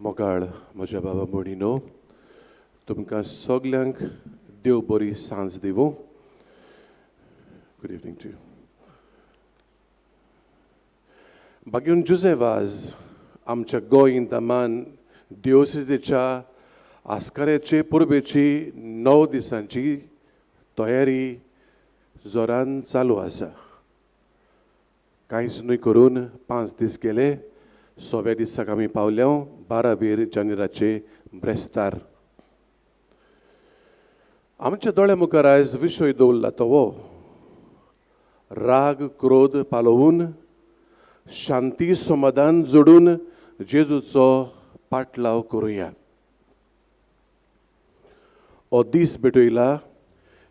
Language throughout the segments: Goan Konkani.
मोगाळ म्हज्या बाबा भयणीनो, तुमकां सगल्यांक देव बरी सांज दिवूं. Good evening to you. बागेवन Jose वाज आमच्या गोंय दमान दियोसिजेच्या आस्काऱ्याचे परबेची 9 दिसांची तयारी जोरान चालू आसा. कांयच न्हय करून 5 दीस गेले. 6व्या दिसाक आमी पावल्या 12 जानेराचे ब्रेस्तार. आमच्या दोळ्या मुखार आयज विशय दवरला तो हो राग क्रोध पालोवन शांती समाधान जोडून जेजूचो पाटलाव करुया. हो दीस भेटयला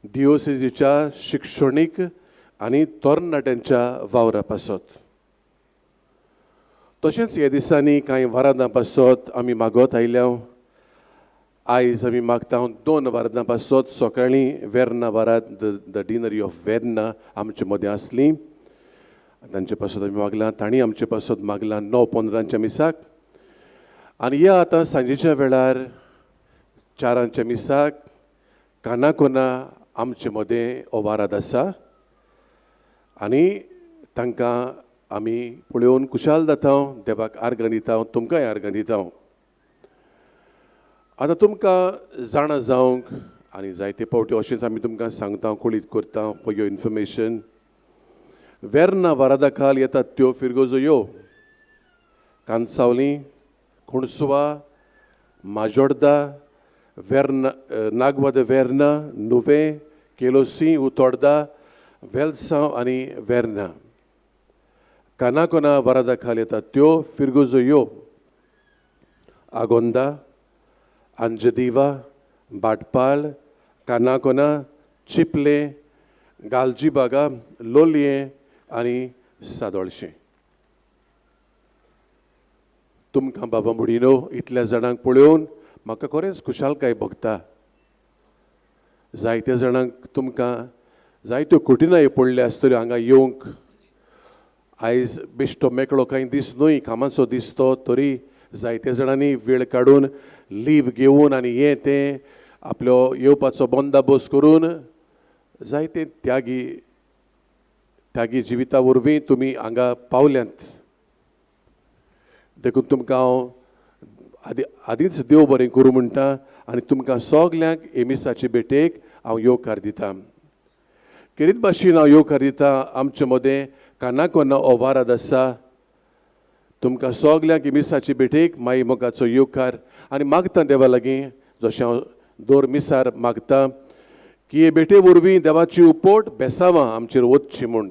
दियोसिजीच्या शिक्षणीक आनी तरणाट्यांच्या वावरा पासत. तशेंच ह्या दिसांनी कांय वरादां पासत आमी मागत आयल्या. आयज आमी मागता 2 वरादां पासत. सकाळीं Verna वराद the deanery of Verna आमचे मदें आसली, तांचे पासत आमी मागलां. तांणी आमचे पासत मागलां 9:15 मिसाक. आनी ह्या आतां सांजेच्या वेळार 4 मिसाक कानाकोना आमचे मदें हो वाराद आसा आनी तांकां आमी पळोवन खुशाल जाता. देवाक आर्गां दिता, तुमकांय आर्गां दिता. आतां तुमकां जाणा जावंक आनी जायते फावटी अशेंच आमी तुमकां सांगता, कळीत करता फॉर your information, Verna वारादा खाल येतात त्यो फिरगोजो यो कांसावली, कुणसुवा, माजोर्दा, वेर्ना, नागवाद वेर्ना, नुवें, केलोसी, उतोर्दा, वेलसांव आनी वेर्ना. कानाकोना वरादा खाल येतात त्यो फिरगोजो यो आगोंदा, अंजदिवा, भाटपाल, कानाकोना, चिपले, गालजीबागा, लोलयें आनी सादोळशें. तुमकां बाबा मुडीनो इतल्या जाणांक पळोवन म्हाका खरेंच खुशालकाय भोगता. जायत्या जाणांक तुमकां जायत्यो कठिनायो पडल्या आसतल्यो हांगा येवंक. आयज बेश्टो मेकळो कांय दीस न्हय, कामाचो दीस तो, तरी जायत्या जाणांनी वेळ काडून लीव घेवन आनी हें तें आपलो येवपाचो बंदोबस्त करून जायते त्यागी त्यागी जिविता वरवीं तुमी हांगा पावल्यांत. देखून तुमकां हांव आदी आदींच देव बरें करूं म्हणटा आनी तुमकां सगल्यांक एमिसाचे भेटेक हांव येवकार दिता. खेरीत भाशेन हांव येवकार दिता आमचे मदें कानाकोना ओवाराद आसा. तुमकां सगल्यांक मिसाचे भेटेक माई मोगाचो येवकार आनी मागता देवा लागीं, जशें हांव दर मिसार मागता की हे भेटे वरवीं देवाची उपट बेसावां आमचेर वचची म्हूण.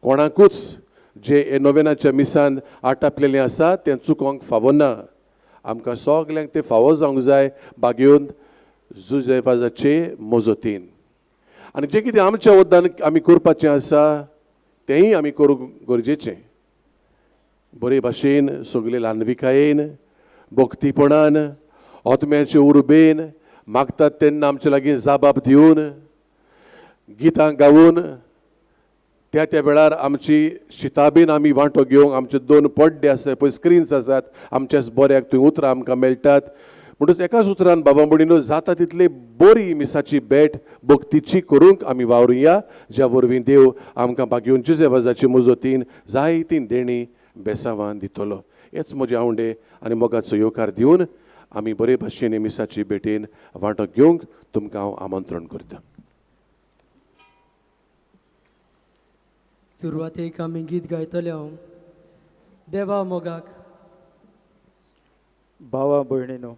कोणाकूच जे हे नोवेनाच्या मिसान आटापलेलें आसा तें चुकोंक फावना. आमकां सगल्यांक तें फावो जावंक जाय बागेवन जुजेवाजाचे मजतीन. आनी जें कितें आमच्या वद्दान आमी करपाचें आसा तेंय आमी करूंक गरजेचें. बरे भाशेन सगळे ल्हानविकायेन, भक्तीपणान, आत्म्याचे उर्बेन मागतात तेन्ना आमचे लागीं जाबाब दिवन, गितां गावन, त्या त्या वेळार आमची शिताबीन आमी वांटो घेवंक आमचे 2 पड्डे आसले पळय, स्क्रिन्स आसात आमच्याच बऱ्याक, थंय उतरां आमकां मेळटात. म्हणटच एकाच उतरान बाबा भयणीनो जाता तितली बरी मिसाची भेट भक्तीची करूंक आमी वावरुया, ज्या वरवीं देव आमकां बागेवन जुजेवाजाची मजतीन जायतीं देणी बेसावान दितलो. हेच म्हजे आवंडे आनी मोगाचो येवकार दिवन आमी बरे भाशेन मिसाची भेटेन वांटो घेवंक तुमकां हांव आमंत्रण करता. सुरवातेक आमी गीत गायतले हांव देवा मोगाक. भावा भयणीनो,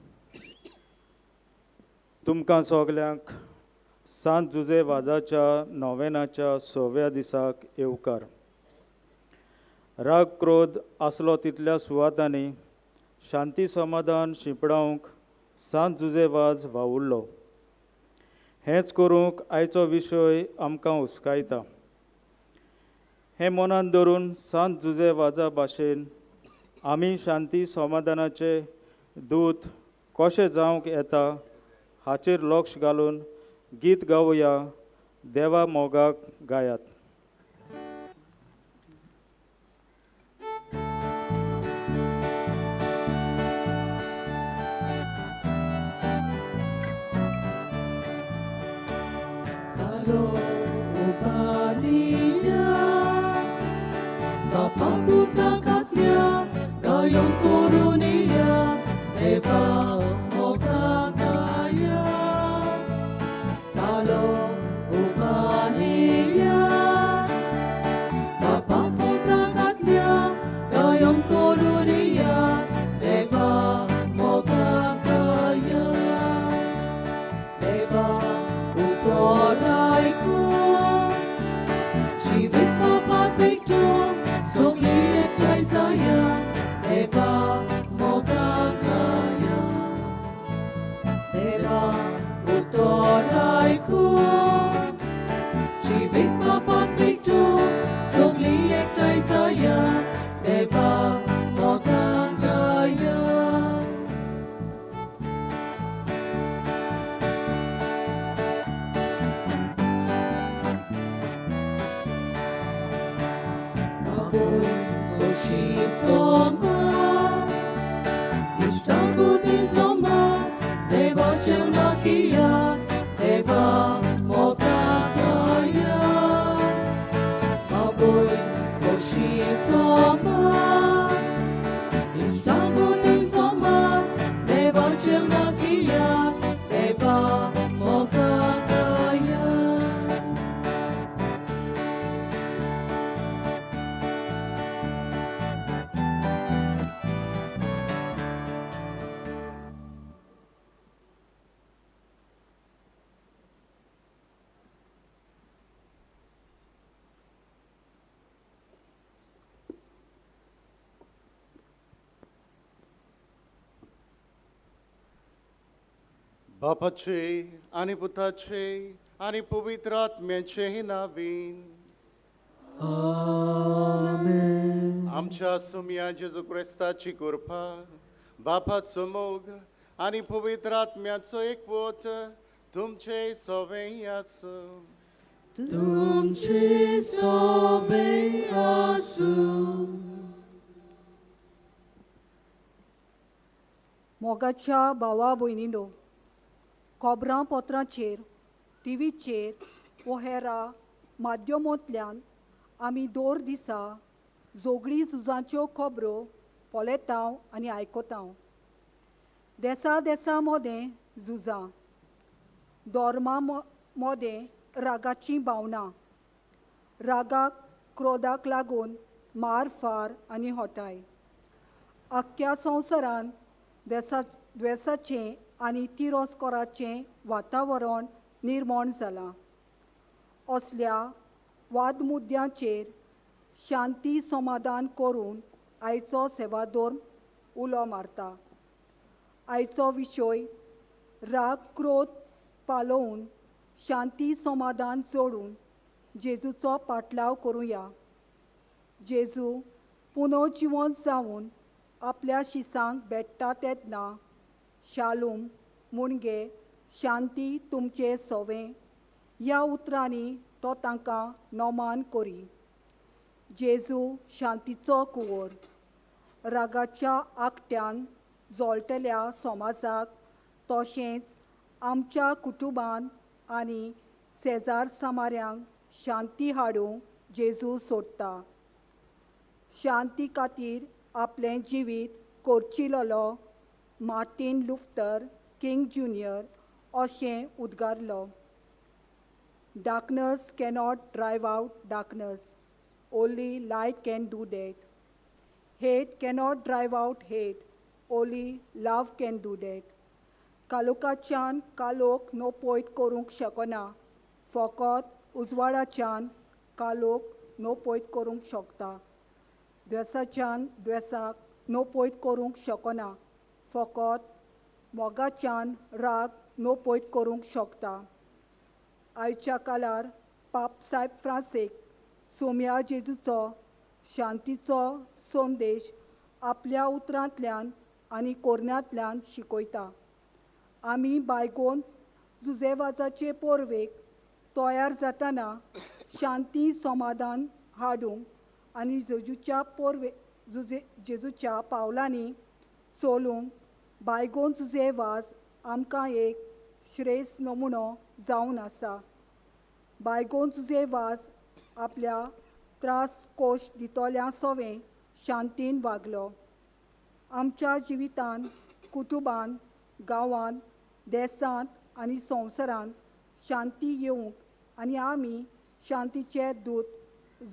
तुमकां सगल्यांक सांत जुजे वाजाच्या नोवेनाच्या 6व्या दिसाक येवकार. राग क्रोध आसलो तितल्या सुवातांनी शांती समाधान शिंपडावंक सांत जुजे वाज वावुरलो. हेंच करूंक आयचो विशय आमकां हुस्कायता. हें मनान धरून सांत जुजे वाजा भाशेन आमी शांती समाधानाचे दूत कशें जावंक येता हाचेर लक्ष घालून गीत गावया. देवा मोगाक गायात. Talo upaniya Bapa puta katnya Gayon kurunia Deva mokakaya Talo upaniya Bapa puta katnya Gayon kurunia Deva mokakaya Deva utoraiku Jivit papa pekto Sogli ektai saya Deva mokakaya Deva utoraiku Jivit papa pekto Sogli ektai saya Deva mokakaya. Apoy koshi soma Ishtagutin zoma Deva cheunakia Deva mokakaya Apoy koshi soma Ishtagutin zoma Deva cheunakia Deva mokakaya. बापाचे आनी पुताचे आनी पवित्र आत्म्याचे नावीन. आमेन. आमच्या सुमया जेजू क्रिस्ताची कृपा, बापाचो मोग आनी पवित्र आत्म्याचो एकवट तुमचे सवें आसूं. तुमचे सोबे आसूं. मोगाच्या भावा भयणीनो, खबरांपत्रांचेर, टिवीचेर वो हेरा माध्यमांतल्यान आमी दर दिसा झगडी झुजांच्यो खबरो पळयता आनी आयकता. देसा देसा मदें झुजां, धर्मा मदें रागाचीं भावनां, रागाक क्रोधाक लागून मारफार आनी होटाय. आख्ख्या संवसारान देसा द्वेसाचें आनी तिरस्काराचें वातावरण निर्माण जालां. असल्या वाद मुद्द्यांचेर शांती समाधान करून आयचो सेवाधर्म उलो मारता. आयचो विशय राग क्रोध पालोवन शांती समाधान जोडून जेजूचो पाटलाव करुया. जेजू पुनर्जिवंत जावन आपल्या शिसांक भेट्टा तेन्ना शालूम मुणगे शांती तुमचे सोवें ह्या उतरांनी तो तांकां नोमान करी. जेजू शांतीचो कुंवर. रागाच्या आकट्यान जोळटल्या समाजाक तशेंच आमच्या कुटुंबान आनी शेजार सामाऱ्यांक शांती हाडूंक जेजू सोदता. शांती खातीर आपलें जिवीत कोर्चिलोलो मार्टीन लुफ्तर किंग ज्युनियर अशें उद्गारलो, Darkness cannot drive out darkness, only light can do that. Hate cannot drive out hate, only love can do that. कालोकाच्यान कालोक नोपयत करूंक शकना, फकत उजवाडाच्यान कालोक नोपयत करूंक शकता. द्वेसाच्यान द्वेसाक नोपयत करूंक शकना, फकत मोगाच्यान राग नोपयत करूंक शकता. आयच्या काळार पाप सायब फ्रांसीक सोम्या जेजूचो शांतीचो संदेश आपल्या उतरांतल्यान आनी कोरण्यांतल्यान शिकयता. आमी बायगोन जुजेवाजाचे पोरवेक तयार जातना शांती समाधान हाडूंक आनी जेजूच्या पोरवे जुजे जेजूच्या पावलांनी चलूंक बायगोन जुजे वाज आमकां एक श्रेश्ठ नमुनो जावन आसा. बायगोन जुजे वाज आपल्या त्रास कोश दितोल्या सोवें शांतीन वागलो. आमच्या जिवितान, कुटुंबान, गांवान, देसांत आनी संवसारांत शांती येवंक आनी आमी शांतीचे दूत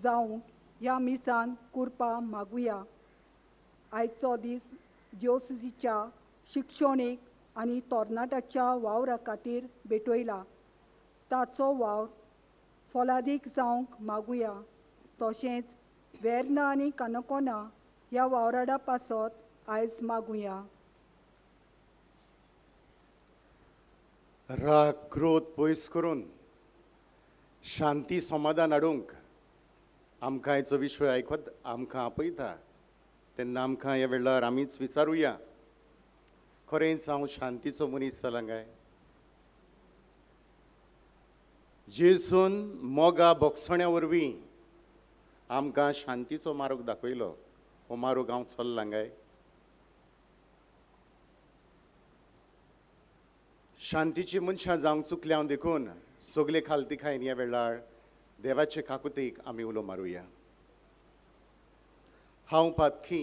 जावंक ह्या मिसान कुरपा मागुया. आयचो दीस दिवसिजीच्या शिक्षणीक आनी तरणाट्याच्या वावरा खातीर भेटयला. ताचो वावर फोलादीक जावंक मागुया. तशेंच वेर्ना आनी काणकोणा ह्या वावराडा पासत आयज मागुया. राग क्रोध पयस करून शांती समाधान हाडूंक आमकां हाचो विशय आयकत आमकां आपयता तेन्ना आमकां ह्या वेळार आमीच विचारुया, खरेंच हांव शांतीचो मनीस जाला काय? जेजून मोगा भोगसण्या वरवीं आमकां शांतीचो मार्ग दाखयलो. हो मार्ग हांव चल्लां काय? शांतीची मनशां जावंक चुकल्या हांव देखून सगले खालती खायन ह्या वेळार देवाचे काकुतीक आमी उलो मारुया. हांव पातकी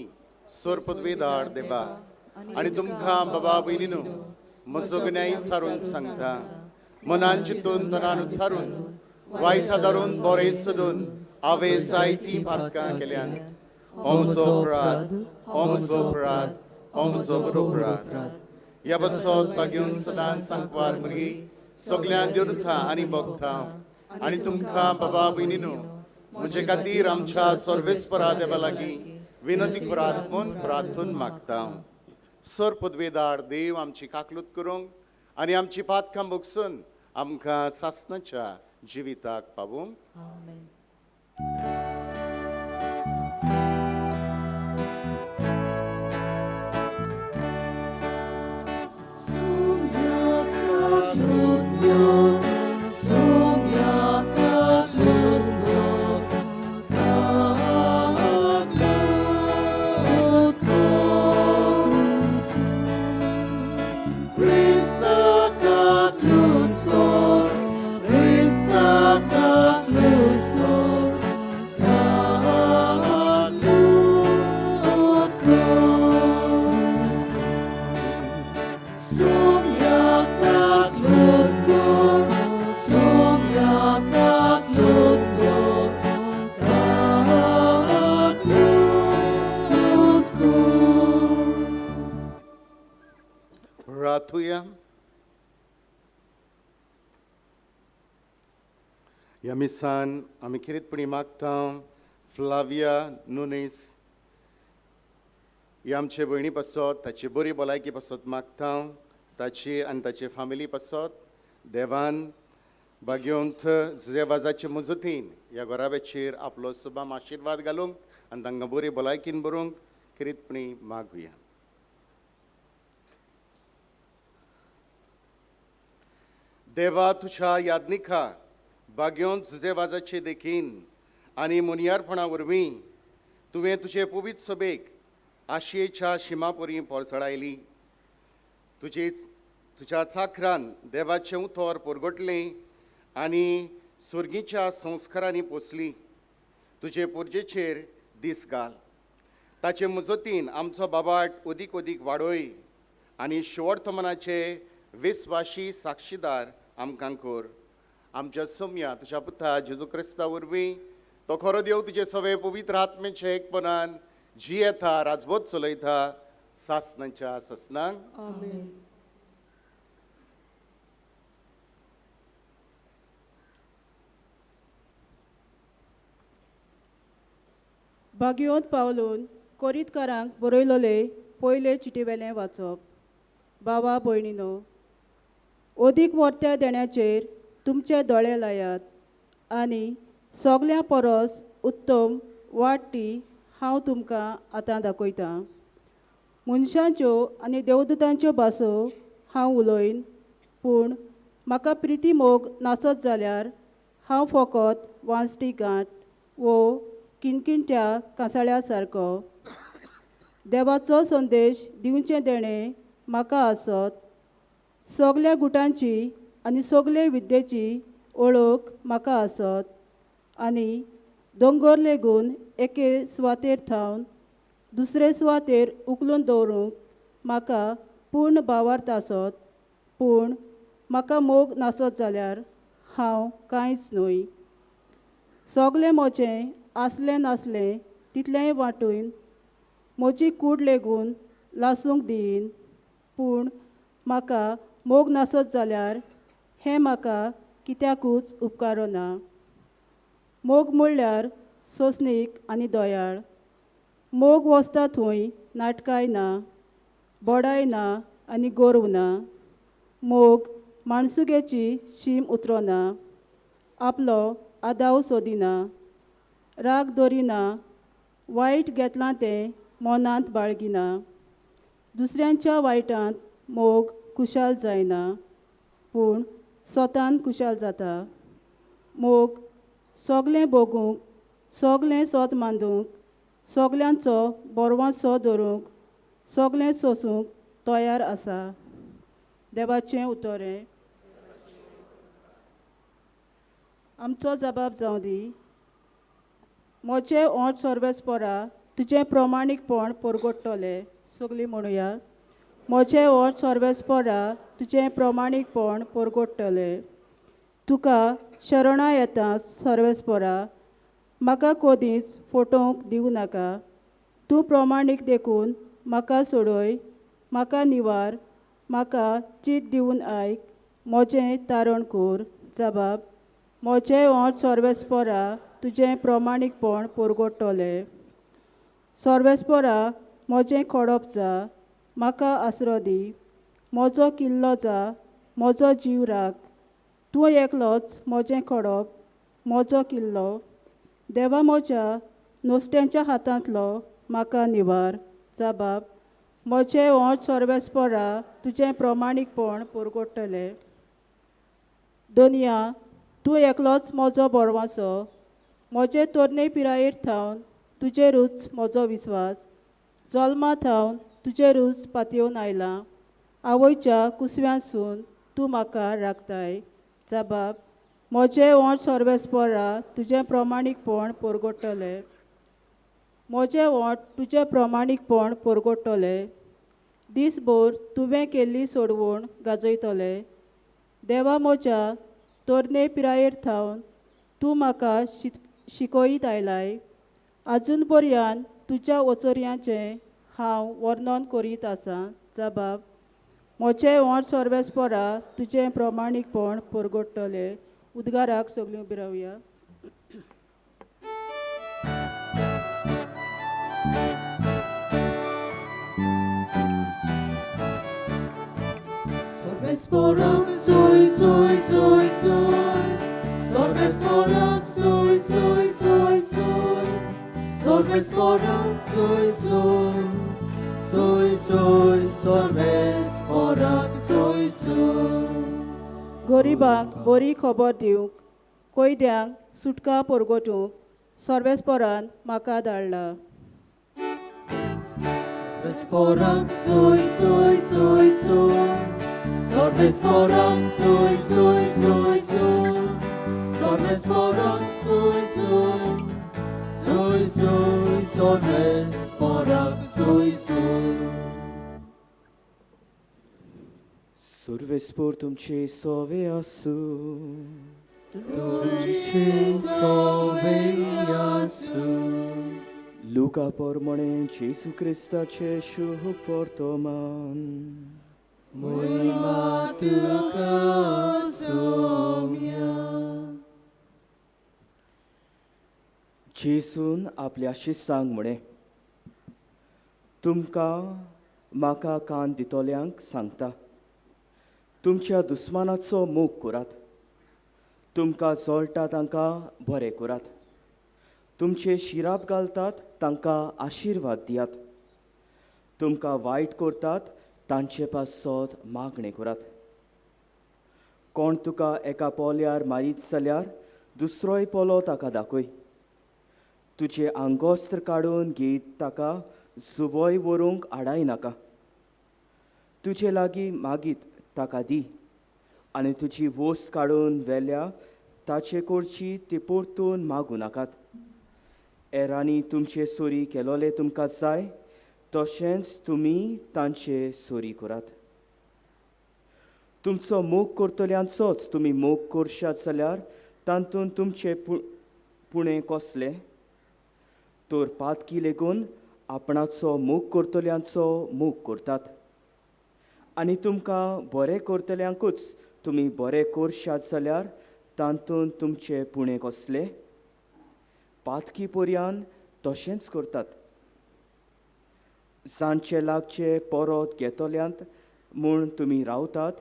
सोर पदवेदार देवा आनी तुमकां बाबा भयणीनू म्हजो गुन्यांव विचारून सांगता, मनान चिंतून तनान उच्चारून वायटा धरून बरें सोदून हांवें जायतीं पातकां केल्यान. म्हजो अपराध, म्हजो अपराध, म्हजो अपराध. ह्या बसत बागेवन सदांच सांकवार भुरगीं सगल्यान देवता आनी भोगता आनी तुमकां बाबा भयणीनू म्हजे खातीर आमच्या सर्वेस्परा देवा लागीं विनंती करात म्हूण प्रार्थून मागता. सर पदवेदार देव आमची काकलूत करूंक आनी आमची पातकां भोगसून आमकां सासणाच्या जिविताक पावूंक. आमेन. रातुया. ह्या मिसान आमी खेरीतपणी मागता फ्लाविया नुनेस ही आमचे भयणी पासत, ताची बरी भलायकी पासत मागता, ताची आनी ताचे फामिली पासत देवान भाग्यवंत जुजेवाजाचे मजतीन ह्या घराब्याचेर आपलो सुबाम आशिर्वाद घालूंक आनी तांकां बरी भलायकीन बरोवंक खेरीतपणी मागुया. देवा तुज्या यादनिका भाग्योन जुजेवाजाचे देखीन आनी मुनियारपणा वरवीं तुवें तुजे पवित्र सभेक आशयेच्या शिमापरी पोरसळायली. तुज्या चाखरान देवाचें उतर परगटलें आनी सुर्गीच्या संस्कारांनी पोसली. तुजे पुर्जेचेर दीस घाल, ताचे मजतीन आमचो बाबाट अदीक अदीक वाडय आनी शिवर्तमानाचे विस्वाशी साक्षीदार आमकां कर. आमच्या सोम्या तुज्या पुता जेजू क्रिस्ता वरवीं तो खरो देव तुजे सगळे पवित्र आत्म्याचे एकपणान जियेता राजबोध चलयता सासनाच्या ससनांक. आमेन. भाग्योंत पावलून कोरीतकारांक बरयलोले पयले चिटीवेलें वाचप. बाबा भयणीनो, अदीक वर्त्या देण्याचेर तुमचे दोळे लायात आनी सगल्यां परस उत्तम वाट ती हांव तुमकां आतां दाखयतां. मनशांच्यो आनी देवदूतांच्यो भासो हांव उलयन, पूण म्हाका प्रिती मोग नासत जाल्यार हांव फकत वांसटी गांठ वो किणकिणट्या कांसाळ्या सारको. देवाचो संदेश दिवचें देणें म्हाका आसत, सगल्या गुटांची आनी सगले विद्येची ओळख म्हाका आसत आनी दोंगर लेगून एके सुवातेर थावन दुसरे सुवातेर उखलून दवरूंक म्हाका पूर्ण भावार्थ आसत, पूण म्हाका मोग नासत जाल्यार हांव कांयच न्हय. सगलें म्हजें आसलें नासलें तितलेंय वांटून म्हजी कूड लेगून लासूंक दियीन, पूण म्हाका मोग नासत जाल्यार हें म्हाका कित्याकूच उपकारना. मोग म्हणल्यार सोंसणीक आनी दयाळ. मोग वचता थंय नाटकाय ना, बडाय ना आनी गर्व ना. मोग माणसुगेची शीम उतरना, आपलो आदाव सोदिना, राग दरिना, वायट घेतलां तें मनांत बाळगिना, दुसऱ्यांच्या वायटांत मोग खुशाल जायना, पूण स्वतान खुशाल जाता. मोग सगलें भोगूंक, सगलें सोत मांदूंक, सगल्यांचो बरवासो धरूंक, सगलें सोसूंक तयार आसा. देवाचें उतरें आमचो जबाब जावं दी. म्हजें ओंठ सर्वेस्परा तुजें प्रमाणीकपण परगट्टलें. सगलीं म्हणुया, म्हजें ओंठ सर्वेस्परा तुजें प्रमाणीकपण परगट्टलें. तुका शरणां येता सर्वेस्परा, म्हाका कदींच फटोवंक दिवं नाका. तूं प्रमाणीक देखून म्हाका सोडय, म्हाका निवार, म्हाका चीत दिवन आयक, म्हजें तारण कर. जबाब, म्हजें ओंठ सर्वेस्परा तुजें प्रमाणीकपण परगट्टलें. सर्वेस्परा म्हजें खडप जा, म्हाका आसरो दी, म्हजो किल्लो जा, म्हजो जीव राख. तूं एकलोच म्हजें खडप, म्हजो किल्लो. देवा म्हज्या नुस्त्यांच्या हातांतलो म्हाका निवार. जबाब, म्हजें ओंठ सर्वेस्परा तुजें प्रमाणीकपण परगट्टलें. दोनया, तूं एकलोच म्हजो बरवासो, म्हजे तरणे पिरायेर थावन तुजेरूच म्हजो विस्वास. जल्मा थावन तुजेरूच पातयेवन आयलां, आवयच्या कुसव्यांसून तूं म्हाका राखताय. जबाब, म्हजें ओंठ सर्वेस्परा तुजें प्रमाणीकपण परगट्टलें. म्हजें ओंठ तुजें प्रमाणीकपण परगट्टलें. दीसभर तुवें केल्ली सोडवण गाजयतलें. देवा म्हज्या तरणे पिरायेर थावन तूं म्हाका शिकयत आयलाय. आजून पर्यान तुज्या वचोरयांचें हांव वर्णन करीत आसां. जबाब, म्हजें ओंठ सर्वेस्परा तुजें प्रमाणीकपण परगट्टलें. उद्गाराक सगळीं उबी रावया. Sorbesporak zoy zoy zoy zoy, Sorbesporak zoy zoy zoy zoy, Sorbesporak zoy zoy zoy zoy, Sorbesporak zoy zoy. गरिबांक बरी खबर दिवंक, कैद्यांक सुटका परगटूंक सर्वेस्परान म्हाका धाडला. Sorbesporak zoy zoy zoy zoy, Sorbesporak zoy zoy zoy zoy, Sorbesporak zoy zoy zoy zoy, Sorbesporak zoy zoy. सर्वेस्पोर तुमचे सोवे आसूं. तुझे सोवे आसूं. लुका प्रमाणे जेजू क्रिस्ताचे शुभ वर्तमान. मोहिमा तुका सोम्या. जेजून आपल्या शिसांक म्हळें, तुमकां म्हाका कान दितल्यांक सांगता, तुमच्या दुस्मानाचो मोग करात, तुमकां जळटा तांकां बरें करात, तुमचे शिराप घालतात तांकां आशिर्वाद दियात, तुमकां वायट करतात तांचे पासत मागणें करात. कोण तुका एका पोल्यार मारीत जाल्यार दुसरोय पोलो ताका दाखय. तुजें आंगोस्त्र काडून घेत ताका जुबोय व्हरूंक आडाय नाका. तुजे लागीं मागीत ताका दी आनी तुजी वस्त काडून व्हेल्या ताचे कोरची ती परतून मागूं नाकात. एरांनी तुमचे सोरी केलोले तुमकां जाय तशेंच तुमी तांचे सोरी करात. तुमचो मोग करतल्यांचोच तुमी मोग करशात जाल्यार तातूंत तुमचे पुणें कसलें? तर पातकी लेगून आपणाचो मोग करतल्यांचो मोग करतात. आनी तुमकां बरें करतल्यांकूच तुमी बरें करशात जाल्यार तातूंत तुमचें पुणें कसलें? पातकी पर्यान तशेंच करतात. जांचे लागचे परत घेतल्यांत म्हूण तुमी रावतात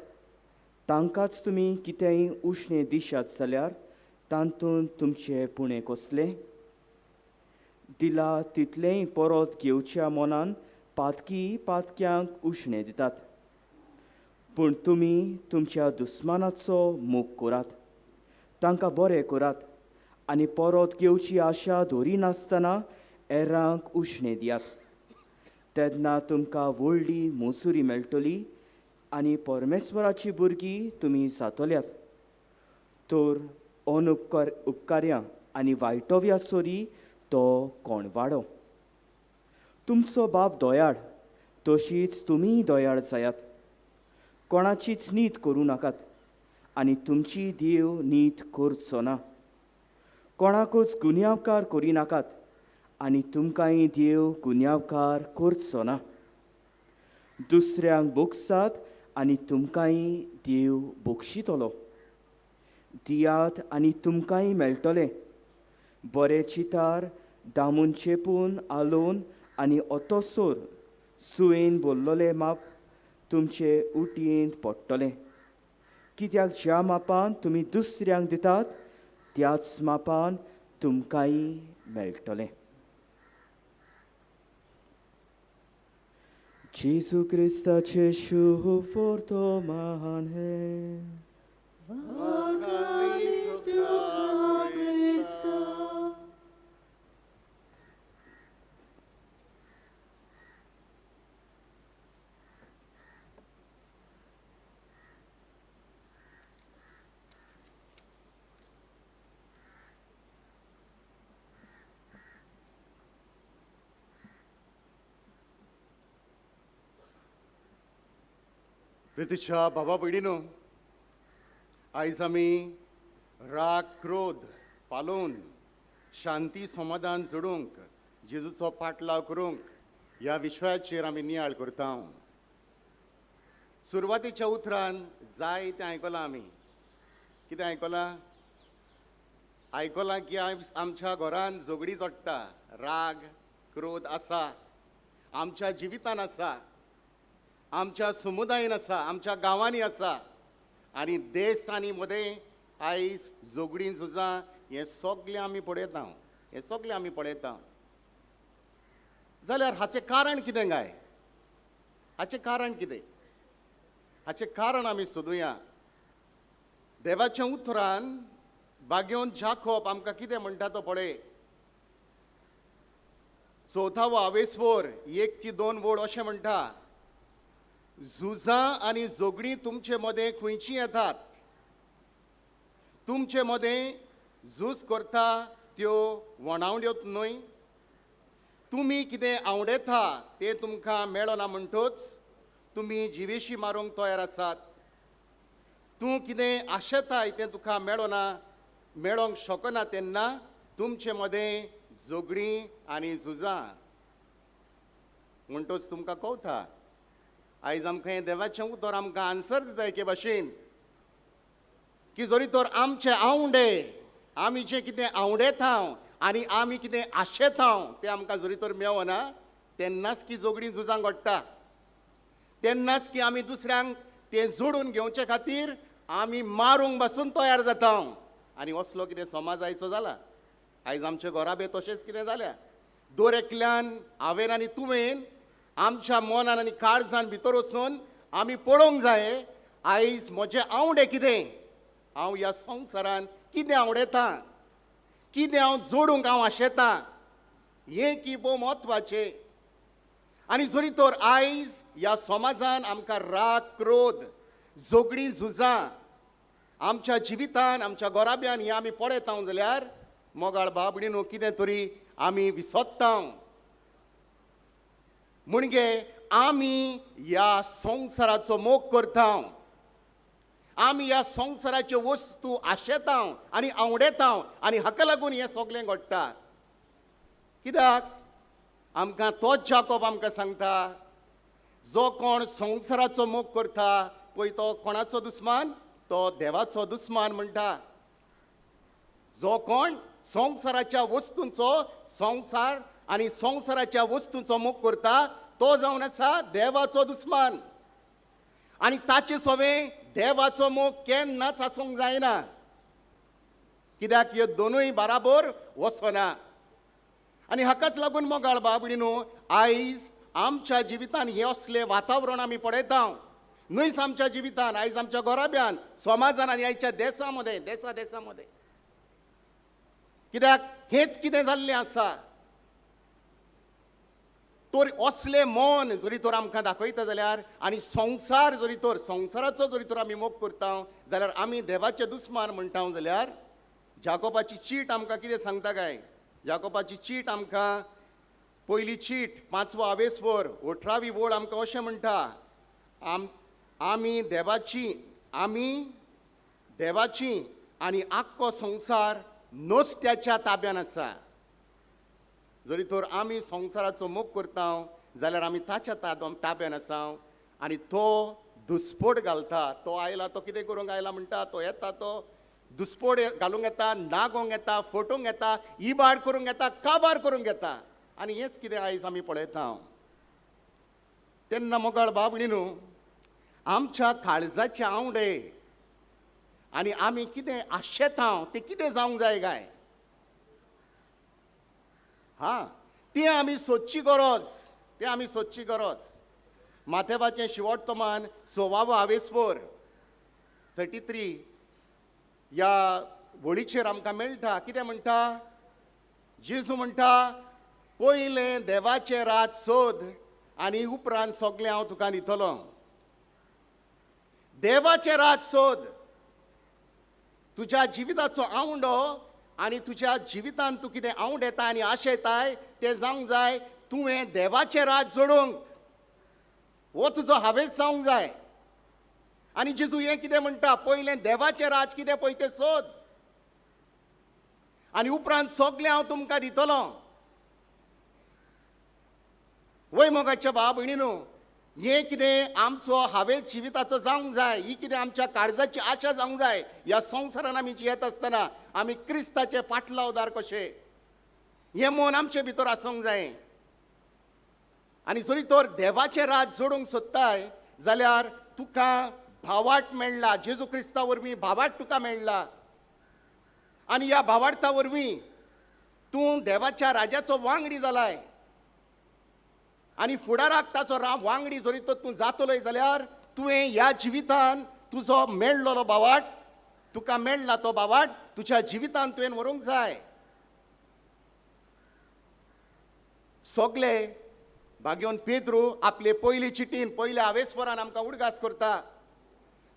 तांकांच तुमी कितेंय उश्णें दिशात जाल्यार तातूंत तुमचें पुणें कसलें? दिला तितलेंय परत घेवच्या मनान पातकी पातक्यांक उश्णें दितात. पूण तुमी तुमच्या दुस्मानाचो मोग करात, तांकां बरें करात आनी परत घेवची आशा धरिनासतना एरांक उश्णें दियात. तेन्ना तुमकां व्हडली मोजुरी मेळटली आनी परमेश्वराची भुरगीं तुमी जातल्यात. तर अनुपकार उपकार्या आनी वायटोव्या सरी तो कोण वाडो. तुमचो बाप दयाळ तशीच तुमीय दयाळ जायात. कोणाचीच नीत करूं नाकात आनी तुमची देव नीत करचो ना. कोणाकूच गुन्यांवकार करिनाकात आनी तुमकांय देव गुन्यांवकार करचो ना. दुसऱ्यांक बोगसात आनी तुमकांय देव बक्षितलो. दियात आनी तुमकांय मेळटलें. बरें चितार दामून चेपून आलोवन आनी अतोसोर सुयेन बोल्लोलें माप तुमचे उटयेंत पडटलें. कित्याक ज्या मापान तुमी दुसऱ्यांक दितात त्याच मापान तुमकांय मेळटलें. जेजू क्रिस्ताचे शुभ वर्तमान हें. प्रितीच्या बाबा भयणीनो, आयज आमी राग क्रोध पालोवन शांती समाधान जोडूंक जेजूचो पाटलाव करूंक ह्या विशयाचेर आमी नियाळ करता. सुरवातीच्या उतरान जाय तें आयकलां आमी. कितें आयकलां? आयकलां की आमच्या घरान झगडीं चडटा, राग क्रोध आसा, आमच्या जिवितान आसा, आमच्या समुदायेन आसा, आमच्या गांवांनी आसा आनी देश आनी मदें आयज झगडीं झुजां हें सगळें आमी पळयता, हें सगळें आमी पळयता. जाल्यार हाचें कारण कितें काय? हाचें कारण कितें? हाचें कारण आमी सोदुया. देवाच्या उतरान बागेवन जाकोब आमकां कितें म्हणटा तो पळय. चवथावो आवेसवर 1 ते 2 वळ अशें म्हणटा, झुजां आनी झगडीं तुमचे मदें खंयचीं येतात? तुमचे मदें झूज करता त्यो वणावड्योत न्हय? तुमी कितें आवडेता तें तुमकां मेळना म्हणटच तुमी जिवेशी मारूंक तयार आसात. तूं कितें आशेताय तें तुका मेळना, मेळोंक शकना तेन्ना तुमचे मदें झगडीं आनी झुजां. म्हणटच तुमकां कवता आयज आमकां हें देवाचें उतर आमकां आन्सर दिता एके भाशेन की जरी तर आमचे आवंडे, आमी जें कितें आवडेता आनी आमी कितें आशेता तें आमकां जरी तर मेवना तेन्नाच की झगडीं झुजां घडटा, तेन्नाच की आमी दुसऱ्यांक तें जोडून घेवचे खातीर आमी मारूंक बसून तयार जाता. आनी असलो कितें समाज आयचो जाला. आयज आमचे घराबे तशेंच कितें जाल्या. दर एकल्यान हांवें आनी तुवें आमच्या मनान आनी काळजान भितर वचून आमी पळोवंक जाय आयज म्हजें आवडे कितें, हांव ह्या संवसारान कितें आवडेता, कितें हांव जोडूंक हांव आशेतां, हें की भोव म्हत्वाचें. आनी जरी तर आयज ह्या समाजान आमकां राग क्रोध झगडीं झुजां आमच्या जिवितान आमच्या गोराब्यान हें आमी पळयता जाल्यार मोगाळ भाव भयणीनो कितें तरी आमी विसोत्ता. म्हणजे आमी ह्या संवसाराचो मोग करता, आमी ह्या संवसाराच्यो वस्तू आशेता आनी आवडेता आनी हाका लागून हें सगळें घडटा. कित्याक आमकां तोच जाकोब आमकां सांगता, जो कोण संवसाराचो मोग करता पळय तो कोणाचो दुस्मान, तो देवाचो दुस्मान म्हणटा. जो कोण संवसाराच्या वस्तूंचो संवसार आनी संवसाराच्या वस्तूंचो मोग करता तो जावन आसा देवाचो दुस्मान आनी ताचे सोवें देवाचो मोग केन्नाच आसूंक जायना. कित्याक ह्यो दोनूय बराबर वचना. आनी हाकाच लागून मोगाळ भाव भयणीनो आयज आमच्या जिवितान हें असलें वातावरण आमी पळयता. न्हयच आमच्या जिवितान, आयज आमच्या घराब्यान, समाजान आनी आयच्या देसा मदें, देसा देसा मदें. कित्याक हेंच कितें जाल्लें आसा. तर असलें मन जरी तर आमकां दाखयता जाल्यार आनी संवसार जरी तर संवसाराचो जरी तर आमी मोग करता जाल्यार आमी देवाचे दुस्मान म्हणटा जाल्यार जाकोबाची चीट आमकां कितें सांगता काय? जाकोबाची चीट आमकां पयली चीट 5वो आवेसवर 18वी वळ आमकां अशें म्हणटा, आमी देवाची आनी आख्खो संवसार नस्त्याच्या ताब्यान आसा. जरी तर आमी संवसाराचो मोग करता जाल्यार आमी ताच्या ताब्यान आसा आनी तो दुस्पोट घालता. तो आयला तो कितें करूंक आयला म्हणटा, तो येता तो दुस्पोट घालूंक येता, नागोवंक येता, फटोवंक येता, इबाड करूंक येता, काबार करूंक येता. आनी हेंच कितें आयज आमी पळयता. तेन्ना मोगाळ भाव भयणीनो आमच्या काळजाचे आवडे आनी आमी कितें आशेता तें कितें जावंक जाय काय? हां, तें आमी सोदची गरज, तें आमी सोदची गरज. माथेबाचें शिवोत्तमान 16वो आवेसवर 33 ह्या वळीचेर आमकां मेळटा. कितें म्हणटा? जेजू म्हणटा, पयलें देवाचें राज सोद आनी उपरांत सगळें हांव तुका दितलो. देवाचें राज सोद, तुज्या जिविताचो आवंडो आनी तुज्या जिवितान तूं कितें आवडेता आनी आशेताय तें जावंक जाय तुवें देवाचें राज जोडूंक, हो तुजो हावेस जावंक जाय. आनी जेजू हें कितें म्हणटा, पयलें देवाचें राज कितें पळय तें सोद आनी उपरांत सगळें हांव तुमकां दितलो. वय मोगाच्या भाव भयणीनो, हें कितें आमचो हावेस जिविताचो जावंक जाय, ही कितें आमच्या काळजाची आशा जावंक जाय. ह्या संवसारान आमी जियेत आसतना आमी क्रिस्ताचे पाटलावदार कशे हें मन आमचे भितर आसूंक जाय. आनी जरी तर देवाचें राज जोडूंक सोदताय जाल्यार तुका भावार्थ मेळ्ळा, जेजू क्रिस्ता वरवीं भावार्थ तुका मेळ्ळा आनी ह्या भावार्था वरवीं तूं देवाच्या राजाचो वांगडी जालाय आनी फुडाराक ताचो वांगडी जरी तर तूं जातलोय जाल्यार तुवें ह्या जिवितान तुजो मेळ्ळलो भावार्थ, तुका मेळ्ळा तो भावार्थ तुज्या जिवितान तुवें व्हरूंक जाय. सगळे भाग्योन पेद्रू आपले पयली चिटीन पयल्या आवेसवरान आमकां उडगास करता.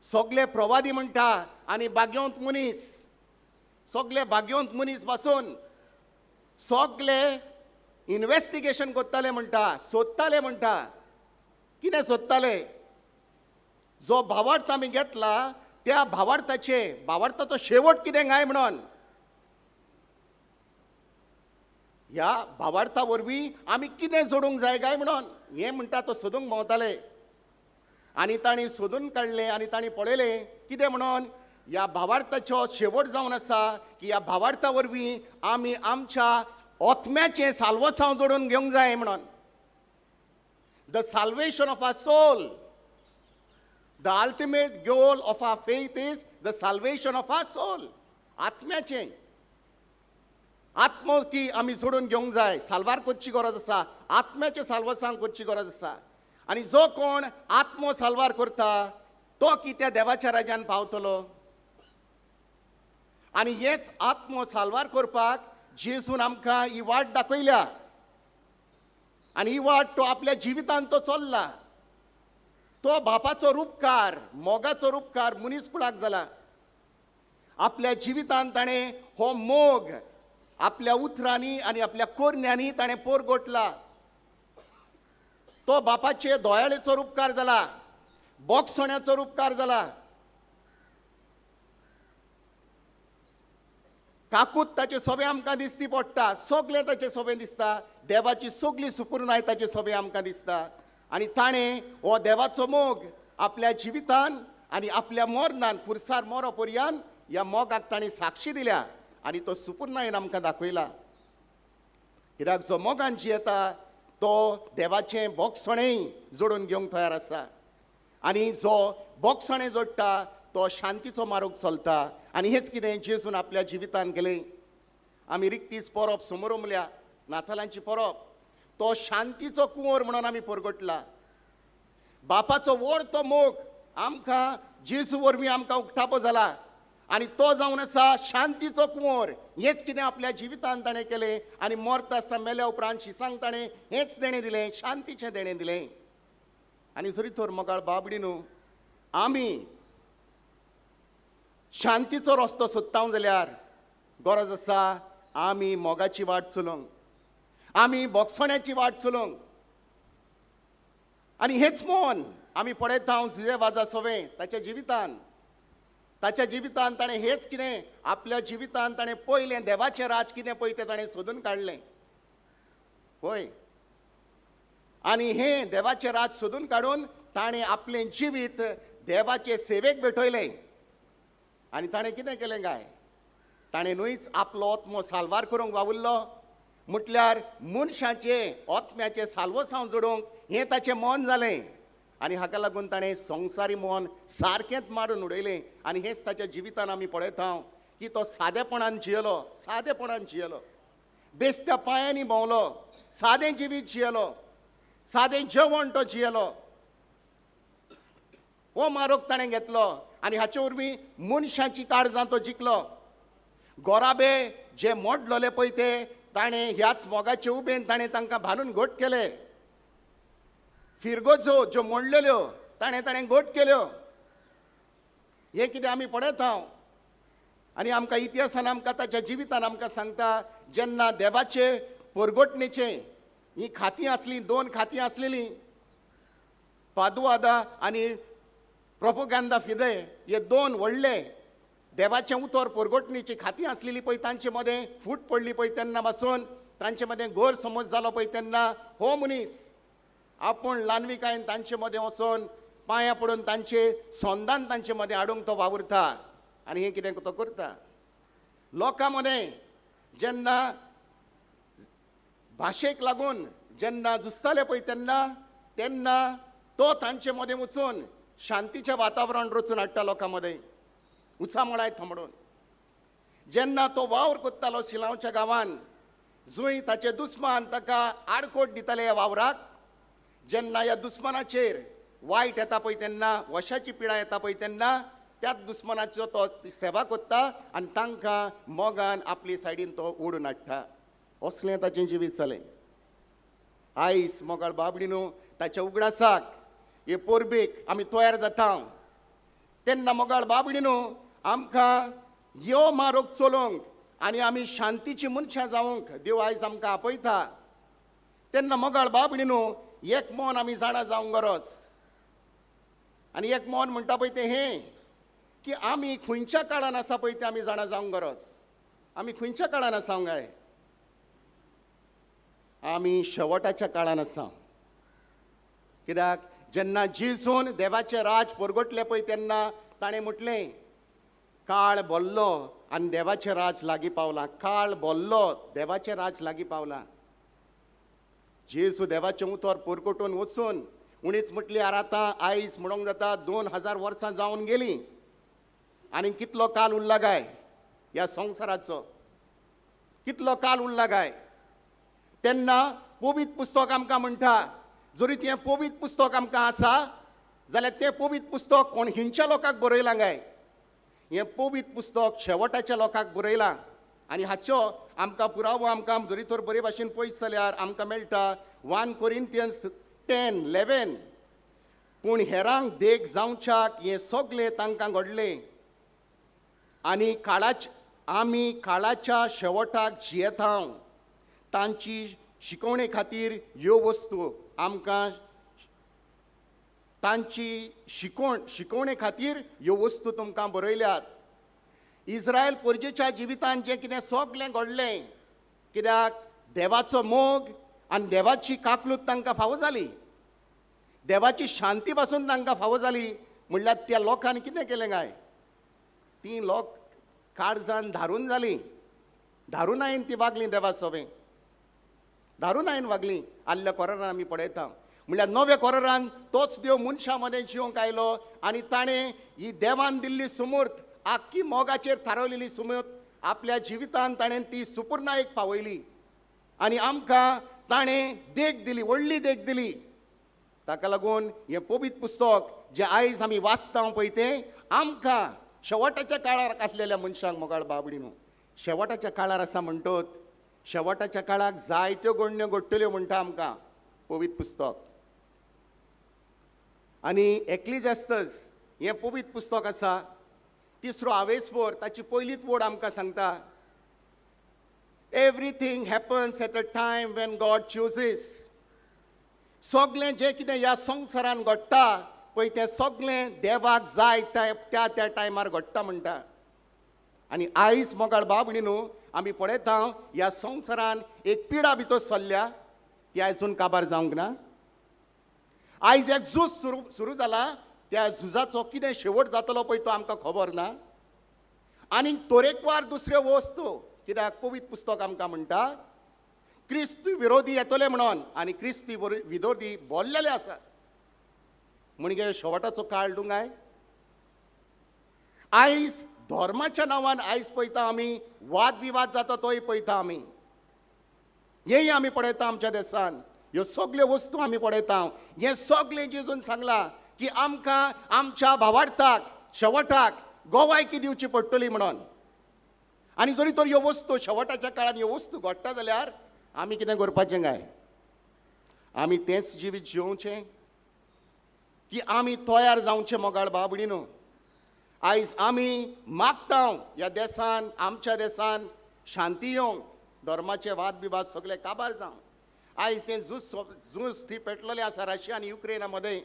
सगळे प्रवादी म्हणटा आनी भाग्यवंत मनीस, सगळे भाग्यवंत मनीस पासून सगळे इन्वेस्टिगेशन करताले म्हणटा, सोदताले म्हणटा. कितें सोदताले? जो भावार्थ आमी घेतला त्या भावार्थाचे भावार्थाचो शेवट कितें काय म्हणून ह्या भावार्था वरवीं आमी कितें जोडूंक जाय काय म्हणून हें म्हणटा तो सोदूंक भोंवताले. आनी तांणी सोदून काडलें आनी तांणी पळयलें कितें म्हणून ह्या भावार्थाचो शेवट जावन आसा की ह्या भावार्था वरवीं आमी आमच्या आत्म्याचें साल्वसांव जोडून घेवंक जाय म्हणून. The salvation of our soul, the ultimate goal of our faith is the salvation of our soul. आत्म्याचें आत्मो ती आमी जोडून घेवंक जाय, साल्वार करची गरज आसा, आत्म्याचें साल्वसांव करची गरज आसा. आनी जो कोण आत्मो साल्वार करता तो कित्या देवाच्या राज्यान पावतलो. आनी हेच आत्मो साल्वार करपाक जेजून आमकां ही वाट दाखयल्या आनी ही वाट तो आपल्या जिवितान तो चल्ला. तो बापाचो रुपकार, मोगाचो रुपकार मनीस कुळाक जाला. आपल्या जिवितान ताणें हो मोग आपल्या उतरांनी आनी आपल्या कोरण्यांनी ताणें पोरगोटला. तो बापाचे दोयाळेचो रुपकार जाला, बोगसण्याचो रुपकार जाला. काकूत ताचे सोबे आमकां दिसती पडटा, सगलें ताचे सोबे दिसता, देवाची सगली सुपूर्णाय ताचे सोबे आमकां दिसता. आनी ताणें हो देवाचो मोग आपल्या जिवितान आनी आपल्या मरणान पुरसार मरो पर्यान ह्या मोगाक ताणें साक्षी दिल्या आनी तो सुपूर्णायन आमकां दाखयला. कित्याक जो मोगान जियेता तो देवाचें बोगसणेंय जोडून घेवंक तयार आसा आनी जो बोगसणें जोडटा तो शांतीचो मार्ग चलता. आनी हेच कितें जेजून आपल्या जिवितान केलें. आमी रिक्तीच परब समोरमल्या नातालांची परब, तो शांतीचो कुंवर म्हणून आमी परगटला. बापाचो व्हड तो मोग आमकां जेजू वरवीं आमकां उक्तापो जाला आनी तो जावन आसा शांतीचो कुंवर. हेच कितें आपल्या जिवितान ताणें केलें आनी मरता आसतना मेल्या उपरांत शिसांक ताणें हेंच देणें दिलें, शांतीचें देणें दिलें. आनी जरी तर मोगाळ बाबडी न्हू आमी शांतीचो रस्तो सोदता जाल्यार गरज आसा आमी मोगाची वाट चलोवंक, आमी बोगसण्याची वाट चलोवंक. आनी हेच मन आमी पळयता जुजे वाजा सोवें ताच्या जिवितान, ताच्या जिवितान ताणें हेच कितें आपल्या जिवितान ताणें पयलें देवाचें राज कितें पळय तें ताणें सोदून काडलें. पळय, आनी हें देवाचें राज सोदून काडून ताणें आपलें जिवीत देवाचे सेवेक भेटयलें. आनी ताणें कितें केलें काय, ताणें न्हूच आपलो आत्मो साल्वार करूंक वावुरलो, म्हटल्यार मनशाचें आत्म्याचें साल्वसांव जोडूंक हें ताचें मन जालें. आनी हाका लागून ताणें संवसारी मन सारकेंच मारून उडयलें. आनी हेंच ताच्या जिवितान आमी पळयता की तो सादेपणान जियेलो, सादेपणान जियेलो, बेस्त्या पांयांनी भोंवलो, सादें जिवीत जियेलो, सादें जेवण तो जियेलो. हो मारोग ताणें घेतलो आनी हाचे वरवीं मनशाची काळजां तो जिखलो. गोराबे जे मोडलोले पळय ते ताणें ह्याच मोगाचे उबेन ताणें तांकां बांदून घट केले. फिरगोजो ज्यो मोडलेल्यो ताणें ताणें घट केल्यो. हें कितें आमी पळयता आनी आमकां इतिहासान आमकां ताच्या जिवितान आमकां सांगता जेन्ना देवाचे परगटणेचे ही खातीं आसलीं, दोन खातीं आसलेलीं, पादुआदा आनी प्रोपोगांदा फिदे, हे दोन व्हडले देवाचें उतर परगटणेची खातीं आसलेली पळय तांचे मदें फूट पडली पळय तेन्ना पासून तांचे मदें गैरसमज जालो पळय तेन्ना हो मनीस आपूण ल्हानविकायेन तांचे मदें वचोन पांयां पडून तांचे संदान तांचे मदें हाडूंक तो वावुरता. आनी हें कितें तो करता लोकां मदें जेन्ना भाशेक लागून जेन्ना झुजताले पळय तेन्ना तेन्ना तो तांचे मदें वचून शांतीचें वातावरण रचून हाडटा लोकां मदें उचामळाय थांबडून. जेन्ना तो वावर करतालो सिलांवच्या गांवान जंय ताचे दुस्मान ताका आडकोट दिताले ह्या वावराक, जेन्ना ह्या दुस्मानाचेर वायट येता पळय तेन्ना वशाची पिडा येता पळय तेन्ना त्याच दुस्मानाचो तो सेवा करता आनी तांकां मोगान आपली सायडीन तो ओडून हाडटा. असलें ताचें जिवीत जालें. आयज मोगाळ बाबडी न्हू ताच्या उगडासाक हे परबेक आमी तयार जाता तेन्ना मोगाळ बाबडी न्हू आमकां यो मारोग चलोवंक आनी आमी शांतीची मनशां जावंक देव आयज आमकां आपयता. तेन्ना मोगाळ बाबडी न्हू एक मन आमी जाणा जावंक गरज. आनी एक मन म्हणटा पळय तें हें की आमी खंयच्या काळान आसा पळय तें आमी जाणा जावंक गरज. आमी खंयच्या काळान आसा काय? आमी शेवटाच्या काळान आसा. कित्याक जेन्ना जेजून देवाचें राज परगटलें पळय तेन्ना ताणें म्हटलें काळ बोल्लो आनी देवाचें राज लागीं पावलां. काळ बोल्लो, देवाचें राज लागीं पावलां. जेजू देवाचें उतर परगटून वचून उणीच म्हटल्यार आतां आयज म्हणूंक जाता 2000 वर्सां जावन गेलीं आनी कितलो काल उरला काय ह्या संवसाराचो, कितलो काल उरला काय? तेन्ना पवित्र पुस्तक आमकां म्हणटा, जरी तें पवित्र पुस्तक आमकां आसा जाल्यार तें पवित्र पुस्तक कोण हिंच्या लोकांक बरयलां काय? हें पवित्र पुस्तक शेवटाच्या लोकांक बरयलां. आनी हाचो आमकां पुरावो आमकां जरी तर बरे भाशेन पयस जाल्यार आमकां मेळटा 1 Corinthians 10:11. पूण हेरांक देख जावच्याक हें सगळें तांकां घडलें. आनी आमी काळाच्या शेवटाक जियेता. तांची शिकवणे खातीर ह्यो वस्तू आमकां तांची शिकवणे खातीर ह्यो वस्तू तुमकां बरयल्यात. इस्रायल पोरजेच्या जिवितान जें कितें सगळें घडलें, कित्याक देवाचो मोग आनी देवाची काकलूत तांकां फावो जाली, देवाची शांती पासून तांकां फावो जाली. म्हणल्यार त्या लोकांनी कितें केलें काय, तीं लोक काळजान धारून जालीं, धारून आयन ती वागलीं देवा सोबें, धारून आयन वागलीं. आदल्या कोरारान आमी पळयता, म्हणल्यार नव्या कोरारान तोच देव मनशां मदें जिवंक आयलो आनी ताणें ही देवान दिल्ली सुमूर्त, आख्खी मोगाचेर थारावलेली सुमूर्त आपल्या जिवितान ताणें ती सुपुर्णायेक पावयली आनी आमकां ताणें देख दिली, व्हडली देख दिली. ताका लागून हें पवित्र पुस्तक जें आयज आमी वाचता पळय तें आमकां शेवटाच्या काळार आसलेल्या मनशांक मोगाळ बाबडी न्हू, शेवटाच्या काळार आसा म्हणटत शेवटाच्या काळाक जायत्यो घडण्यो घडटल्यो म्हणटा आमकां पवित्र पुस्तक. आनी एक्लिझॅस्टस हें पवित्र पुस्तक आसा, तिसरो आवेसपोर ताची पयलीच वड आमकां सांगता, everything happens at a time when God chooses. सगळें जें कितें ह्या संवसारान घडटा पळय तें सगळें देवाक जाय त्या त्या टायमार घडटा म्हणटा. आनी आयज मोगाळ बाबणी न्हू आमी पळयता ह्या संवसारान एक पिडा भितर सरल्या, ती आयजून काबार जावंक ना. आयज एक झूज सुरू जाला, त्या झुजाचो कितें शेवट जातलो पळय तो आमकां खबर ना. आनी तरेकवार दुसऱ्यो वस्तू, कित्याक पवित्र पुस्तक आमकां म्हणटा क्रिस्ती विरोधी येतले म्हणून, आनी क्रिस्ती विरोधी बोल्लेले आसा. म्हणजे शेवटाचो काळ डुंगाय. आयज धर्माच्या नांवान आयज पळयता आमी वादविवाद जाता तोय पळयता आमी, हेंय आमी पळयता आमच्या देसान, ह्यो सगल्यो वस्तू आमी पळयता. हें सगळें जेजून सांगलां की आमकां आमच्या भावार्थाक शेवटाक गोवायकी दिवची पडटली म्हणून. आनी जरी तर ह्यो वस्तू शेवटाच्या काळान ह्यो वस्तू घडटा जाल्यार आमी कितें करपाचें काय, आमी तेंच जिवीत जिवचें की आमी तयार जावचें मोगाळ बाबडी न्हू. आयज आमी मागता ह्या देसान, आमच्या देसान शांती येवंक, धर्माचे वादविवाद सगळे काबार जावं. आयज तें झूज थंय पेटलेलें आसा रशिया आनी युक्रेना मदें,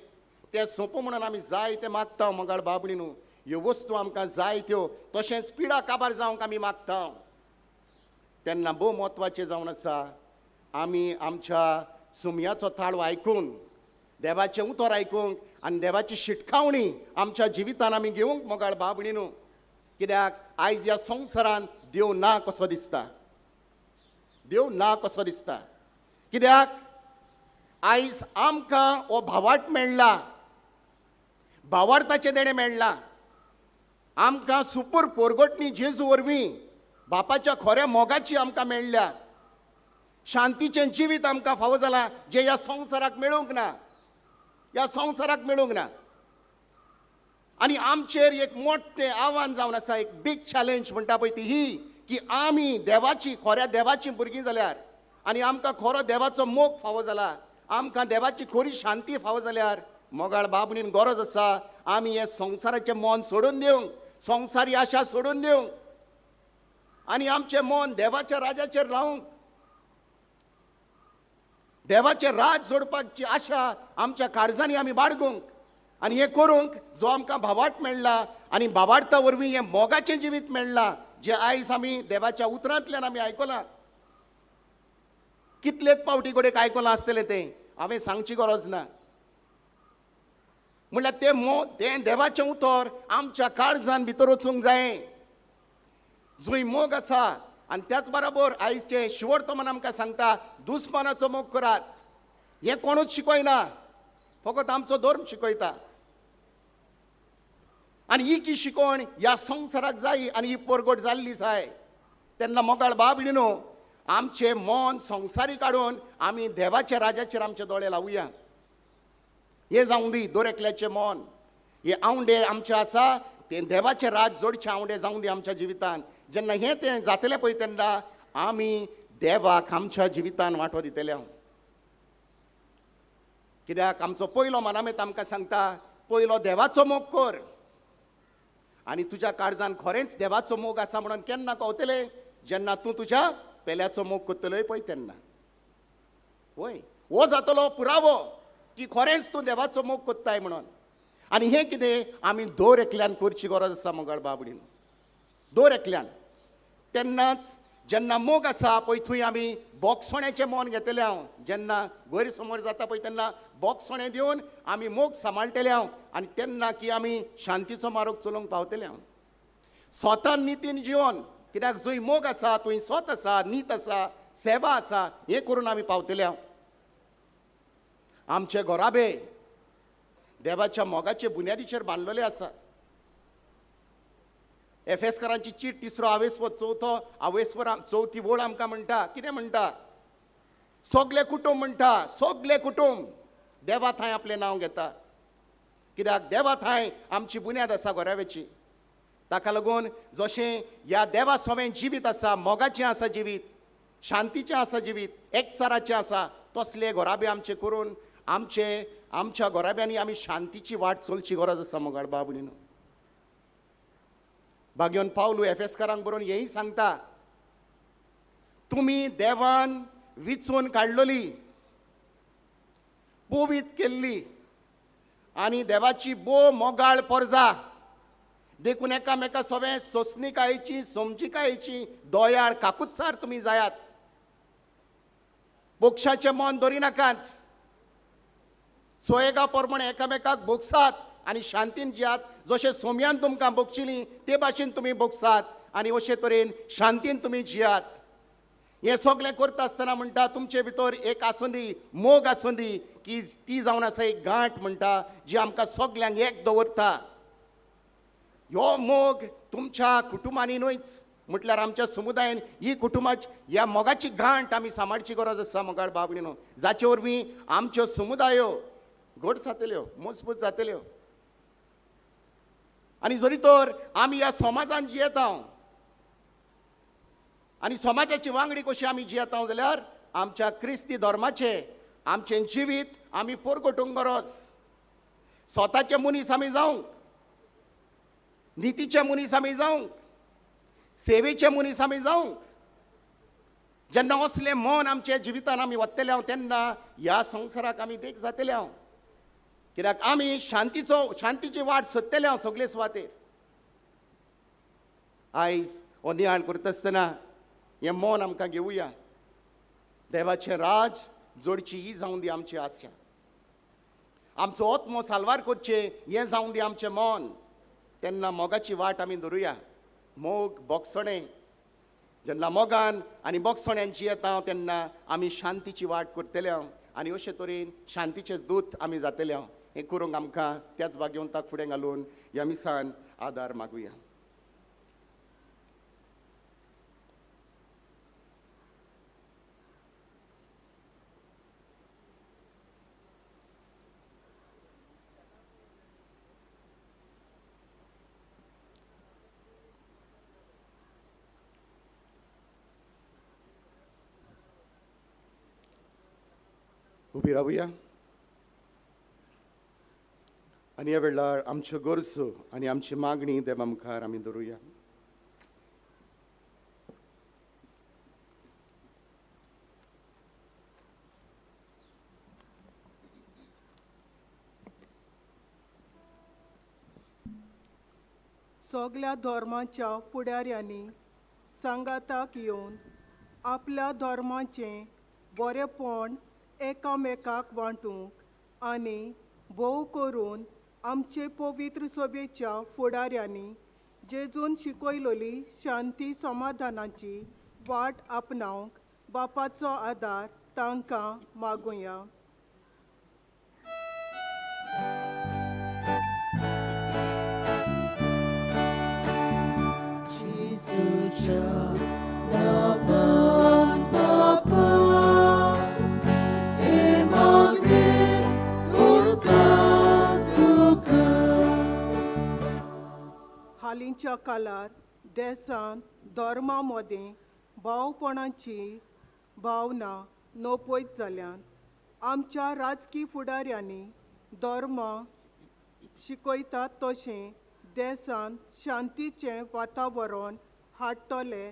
तें सोंपूं म्हणून आमी जाय तें मागता मोगाळ बाबडी न्हू. ह्यो वस्तू आमकां जाय त्यो, तशेंच पिडा काबार जावंक आमी मागता. तेन्ना भोव म्हत्वाचें जावन आसा आमी आमच्या सुमयाचो ताळो आयकून, देवाचें उतर आयकूंक आनी देवाची शिटकावणी आमच्या जिवितान आमी घेवंक मोगाळ बाबणी न्हू. कित्याक आयज ह्या संवसारान देव ना कसो दिसता, देव ना कसो दिसता. कित्याक आयज आमकां हो भावार्थ मेळ्ळा, भावार्थाचें देणें मेळ्ळां आमकां, सुपूर पोरगोटणी जेजू वरवीं बापाच्या खऱ्या मोगाची आमकां मेळ्ळ्या, शांतीचें जिवीत आमकां फावो जालां जें ह्या संवसाराक मेळूंक ना, ह्या संवसाराक मेळूंक ना. आनी आमचेर एक मोठें आव्हान जावन आसा, एक बीग चॅलेंज म्हणटा पळय ती ही की आमी देवाची, खऱ्या देवाची भुरगीं जाल्यार आनी आमकां खरो देवाचो मोग फावो जाला, आमकां देवाची खरी शांती फावो जाल्यार मोगाळ बाबणीन गरज आसा आमी हें संवसाराचें मन सोडून दिवंक, संवसारी आशा सोडून दिवंक आनी आमचें मन देवाच्या राजाचेर लावंक, देवाचें राज जोडपाची आशा आमच्या काळजांनी आमी बाळगूंक. आनी हें करूंक जो आमकां भावार्थ मेळ्ळा आनी भावार्था वरवीं हें मोगाचें जिवीत मेळ्ळां जें आयज आमी देवाच्या उतरांतल्यान आमी आयकलां. कितलेच पावटी कडेन आयकलां आसतलें तें हांवें सांगची गरज ना. म्हणल्यार तें तें देवाचें उतर आमच्या काळजान भितर वचूंक जाय, जंय मोग आसा. आनी त्याच बरोबर आयजचें शिवर्तमान आमकां सांगता दुस्मानाचो मोग करात. हें कोणूच शिकयना, फकत आमचो धर्म शिकयता. आनी ही की शिकवण ह्या संवसाराक जाय आनी ही परगट जाल्ली जाय. तेन्ना मोगाळ बाबडी न्हू आमचें मन संवसारी काडून आमी देवाच्या राजाचेर आमचे दोळे लावया. हें जावं दी दर एकल्याचें मन, हे आवंडे आमचे आसा तें देवाचें राज जोडचें आवंडे जावं दी आमच्या जिवितान. जेन्ना हें तें जातलें पळय तेन्ना आमी देवाक आमच्या जिवितान वांटो दितले. कित्याक आमचो पयलो मनामेत आमकां सांगता पयलो देवाचो मोग कर आनी तुज्या काळजान खरेंच देवाचो मोग आसा म्हणून केन्ना कवतलें? जेन्ना तूं तुज्या पेल्याचो मोग करतलोय पळय तेन्ना. वय हो जातलो पुरावो की खरेंच तूं देवाचो मोग करताय म्हणून. आनी हें कितें आमी दर एकल्यान करची गरज आसा मोगाळ बाबडीन, दर एकल्यान. तेन्नाच जेन्ना मोग आसा पळय थंय आमी बोगसण्याचें मन घेतलें हांव. जेन्ना गैरसमोर जाता पळय तेन्ना बोगसणें दिवन आमी मोग सांबाळटले हांव आनी तेन्ना की आमी शांतीचो मार्ग चलोवंक पावतले हांव. स्वता नितीन जिवन, कित्याक जंय मोग आसा थंय स्वत आसा, नीत आसा, सेवा आसा, हें करून आमी पावतले हांव. आमचे घराबे देवाच्या मोगाचे बुन्यादीचेर बांदलेले आसा. एफेसकारांची चीट तिसरो आवेस्वर चवथो आवेस्वर चवथी वळ आमकां म्हणटा, कितें म्हणटा? सगलें कुटुंब म्हणटा, सगलें कुटुंब देवा थंय आपलें नांव घेता. कित्याक देवा थंय आमची बुन्याद आसा घराब्याची. ताका लागून जशें ह्या देवा सवें जिवीत आसा, मोगाचें आसा जिवीत, शांतीचें आसा जिवीत, एकचाराचें आसा, तसले घराबे आमचे करून आमचे आमच्या घराब्यांनी आमी शांतीची वाट चलची गरज आसा मोगाळ बाब न्हू. भाग्योन पावलू एफेसकारांक बरोवन हेंय सांगता, तुमी देवान विचून काडलोली, पवित केल्ली आनी देवाची भोव मोगाळ परजा, देखून एकामेका सवें सोंसणीकायेची समजिकायेची दयाळ काकुत्सार तुमी जायात. बोक्षाचें मन दरिनाकात, सोयेगा प्रमाणे एकामेकाक भोगसात आनी शांतीन जियात. जशें सोम्यान तुमकां भोगशिली ते भाशेन तुमी भोगसात आनी अशे तरेन शांतीन तुमी जियात. हें सगळें करता आसतना म्हणटा तुमचे भितर एक आसूं दी, मोग आसूं दी, की ती जावन आसा एक गांठ म्हणटा जी आमकां सगल्यांक एक दवरता. ह्यो मोग तुमच्या कुटुंबांनी न्हयच, म्हटल्यार आमच्या समुदायान ही कुटुंबाची ह्या मोगाची गांठ आमी सांबाळची गरज आसा मोगाळ बाब न्हू, जाचे वरवीं आमच्यो समुदायो घट जातल्यो, मजबूत जातल्यो. आनी जरी तर आमी ह्या समाजान जियेता आनी समाजाची वांगडी कशी आमी जियेता जाल्यार आमच्या क्रिस्ती धर्माचें आमचें जिवीत आमी परगटूंक गरज. स्वताचे मनीस आमी जावंक, नितीचे मनीस आमी जावंक, सेवेचे मनीस आमी जावंक. जेन्ना असलें मन आमच्या जिवितान आमी वतले हांव तेन्ना ह्या संवसाराक आमी देख जातले हांव. कित्याक आमी शांतीचो शांतीची वाट सोदतले हांव सगळे सुवातेर. आयज हो नियाळ करता आसतना हें मन आमकां घेवया. देवाचें राज जोडची ही जावन दी आमची आशा. आमचो आत्मो साल्वार करचें हें जावन दी आमचें मन. तेन्ना मोगाची वाट आमी धरुया. मोग बोगसणें, जेन्ना मोगान आनी बोगसण्यान जियेता तेन्ना आमी शांतीची वाट करतले हांव आनी अशे तरेन शांतीचे दूत आमी जातले हांव. हें करूंक आमकां त्याच भाग्यवंताक फुडें घालून ह्या मिसान आदार मागुया. उबी रावया आनी ह्या वेळार आमच्यो गरजो आनी आमची मागणी देवा मुखार आमी दवरुया. सगल्या धर्माच्या फुडाऱ्यांनी सांगाताक येवन आपल्या धर्माचें बरेपण एकामेकाक वांटूंक आनी भोव करून आमचे पवित्र सभेच्या फुडाऱ्यांनी जेजून शिकयलोली शांती समाधानाची वाट आपणावंक बापाचो आदार तांकां मागुया. हालींच्या काळार देशांत धर्मा मदें भावपणाची भावना नपयत जाल्यान आमच्या राजकी फुडाऱ्यांनी धर्म शिकयतात तशें देशांत शांतीचें वातावरण हाडटले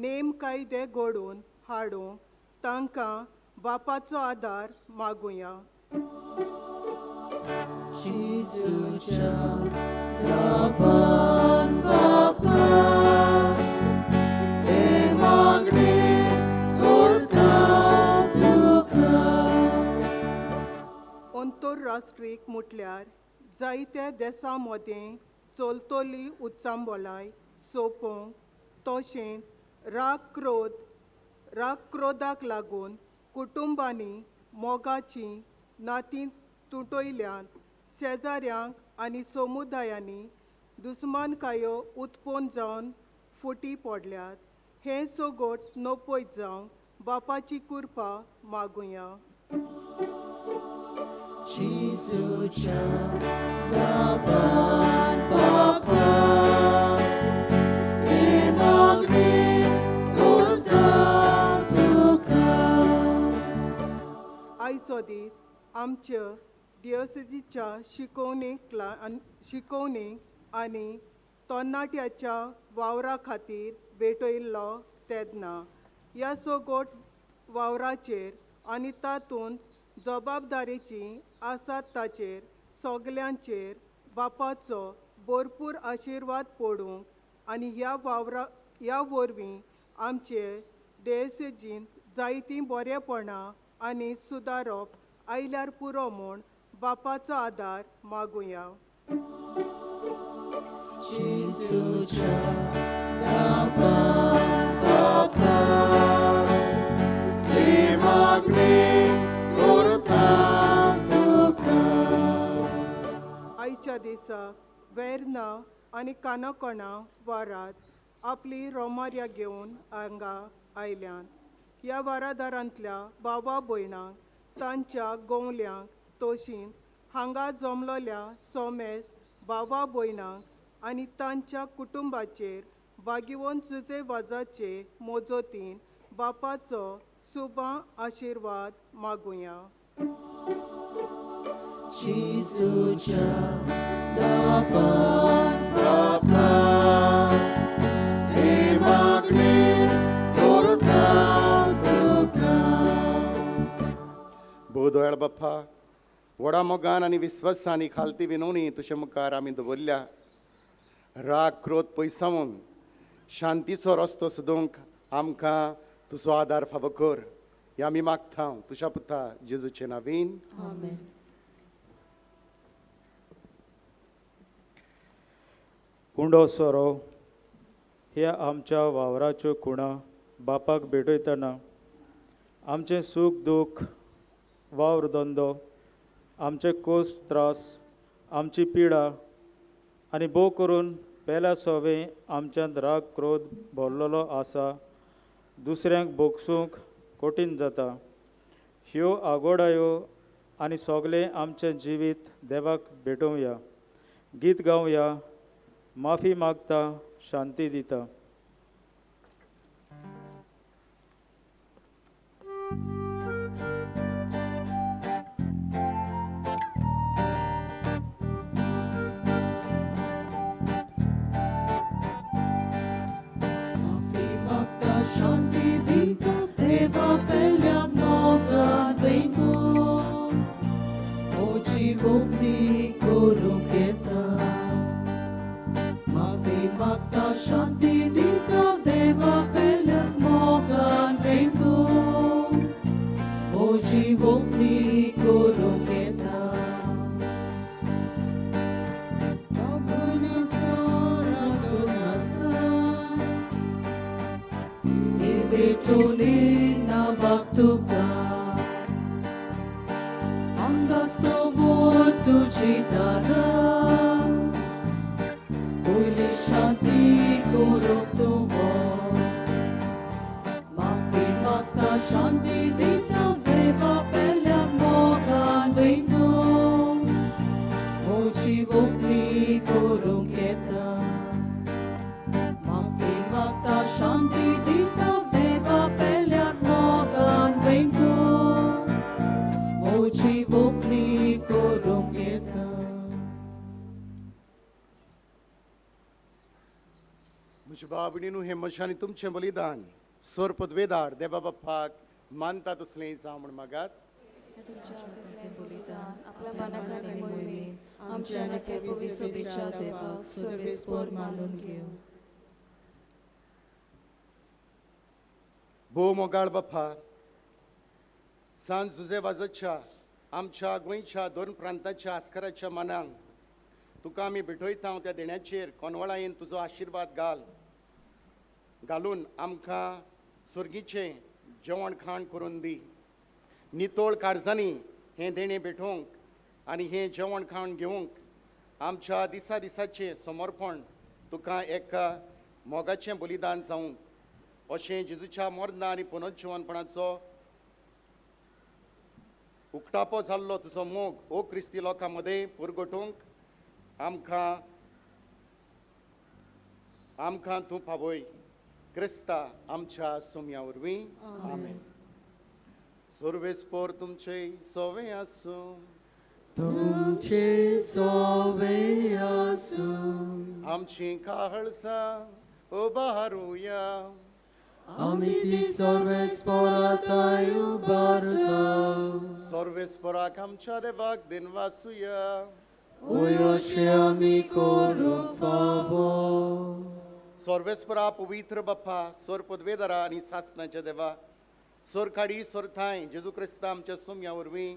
नेम कायदे घडोवन हाडूंक तांकां बापाचो आदार मागुया. जेजूच्या नांवान बापा हें मागणें करता तुका. अंतरराष्ट्रीक म्हटल्यार जायत्या देसां मदें चलतली उच्चांबोलाय सोंपोवंक तशेंच राग क्रोधाक लागून कुटुंबांनी मोगाचीं नातीं तुटयल्यांत, शेजाऱ्यांक आनी समुदायांनी दुस्मानकायो उत्पन्न जावन फुटी पडल्यात. हें सगट नपयत जावंक बापाची कृपा मागुया. जेजूच्या नांवान बापा हें मागणें करता तुका. आयचो दीस आमच्या डियोसिजीच्या शिकोवणेक आनी तरणाट्याच्या वावरा खातीर भेटयल्लो तेन्ना ह्या सगट वावराचेर आनी तातूंत जबाबदारेची आसात ताचेर सगल्यांचेर बापाचो भरपूर आशिर्वाद पडूंक आनी ह्या ह्या वरवीं आमचे डियोसिजींत जायतीं बरेपणां आनी सुदारप आयल्यार पुरो म्हूण बापाचो आदार मागुया. जेजूच्या नांवान बापा हें मागणें करता तुका. आयच्या दिसा वेर्ना आनी काणकोणा वारात आपली रोमार्या घेवन हांगा आयल्यात. ह्या वारादारांतल्या भावा भयणांक तांच्या गोवल्यांक तशींच हांगा जमलोल्या सोमेस भावा भयणांक आनी तांच्या कुटुंबाचेर बागिवन जुजे वाजाचे मोजोतीन बापाचो सुबा आशिर्वाद मागुया. जेजूच्या नांवान बापा हें मागणें करता तुका. भोव बाप्पा, व्हडा मोगान आनी विस्वासान ही खालती विनवणी तुजे मुखार आमी दवरल्या. राग क्रोध पयसावन शांतीचो रस्तो सोदूंक आमकां तुजो आदार फावो कर, हें आमी मागता तुज्या पुता जेजूचे नावीन. आमेन. उंडो सोरो ह्या आमच्या वावराच्यो खुणा बापाक भेटयतना आमचें सूख दूख, वावर धंदो, आमचे कोश्ट त्रास, आमची पिडा आनी भोव करून पेल्या सोवे आमच्यांत राग क्रोध भरलेलो आसा, दुसऱ्यांक भोगसूंक कठीण जाता. ह्यो आगोडायो आनी सगळें आमचें जिवीत देवाक भेटोवया, गीत गावया, माफी मागता, शांती दिता. माफी मागता, शांती दिता, देवा पेल्यान मोगान वयगो म्हजी वोगणी करूंक येता. माफी मागता, शांती दिता, देवा पेल्यान मोगान वयगो म्हजी वोगणी करूंक येता. Betolina baktuka Angasto voltu chitara Oile shanti korok tu vos Mafi makta shanti dita deva pelya mogan veino Moji vokni koruketa Mafi makta shanti dita deva pelya mogan veino Moji vokni koruketa. म्हज्या भाव भयणीनू, हें म्हजें आनी तुमचें बलिदान सोर पदवेदार देवा बाप्पाक मानता तसलें जावं म्हूण मागात. तुमच्या हातांतलें बलिदान आपल्या मनाक आनी मोहिमेन आमच्या नके पविसोबेच्या देवाक सर्वेस्पोर मानून घेवं. भोव मोगाळ बाप्पा, सांज जुजे वाजतच्या आमच्या गोंयच्या दोन प्रांताच्या आस्काराच्या मनांक तुका आमी भेटयता. त्या देण्याचेर कोनवळायेन तुजो आशिर्वाद घाल घालून आमकां सुर्गीचें जेवण खाण करून दी. नितळ काळजांनी हें देणें भेटोवंक आनी हें जेवण खाण घेवंक आमच्या दिसा दिसाचें समर्पण तुका एक मोगाचें बलिदान जावंक अशें जेजूच्या मरणां आनी पुनर्जिवनपणाचो उक्तापो जाल्लो तुजो मोग ओ क्रिस्ती लोकां मदें पुरगोटूंक आमकां आमकां तूं पावय. क्रिस्ता आमच्या सोम्या वरवीं आमेन. सर्वेस्पोर तुमचे सोवे आसूं. तुमचे सोवे आसूं. आमची काळजां उबारुया. आमी ती सर्वेस्पोराताय उबारता. सर्वेस्पोराक आमच्या देवाक दिनवासुया. ओय अशें आमी करूंक फावो. सर्वेस्परा पवित्र बाप्पा, सोर पदवेदारा आनी सासणाच्या देवा, सोर खाडी सोर थांय जेजू क्रिस्ता आमच्या सोम्या वरवीं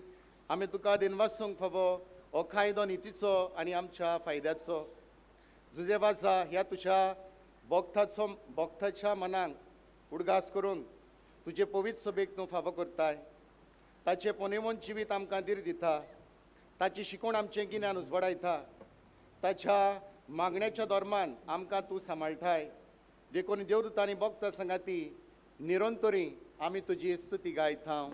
आमी तुका दिनवासूंक फावो. हो कायदो नितीचो आनी आमच्या फायद्याचो. जुजे वाजा ह्या तुज्या भक्ताचो भक्ताच्या मनाक उडगास करून तुजे पवित्र सभेक तूं फावो करताय. ताचें पोनेमोन जिवीत आमकां धीर दिता. ताची शिकवण आमचें गिन्यान उजवाडायता. ताच्या मागण्याच्या धर्मान आमकां तूं सांबाळटाय. देखून देवदूतांनी भक्त सांगाती निरंतरी आमी तुजी स्तुती गायता.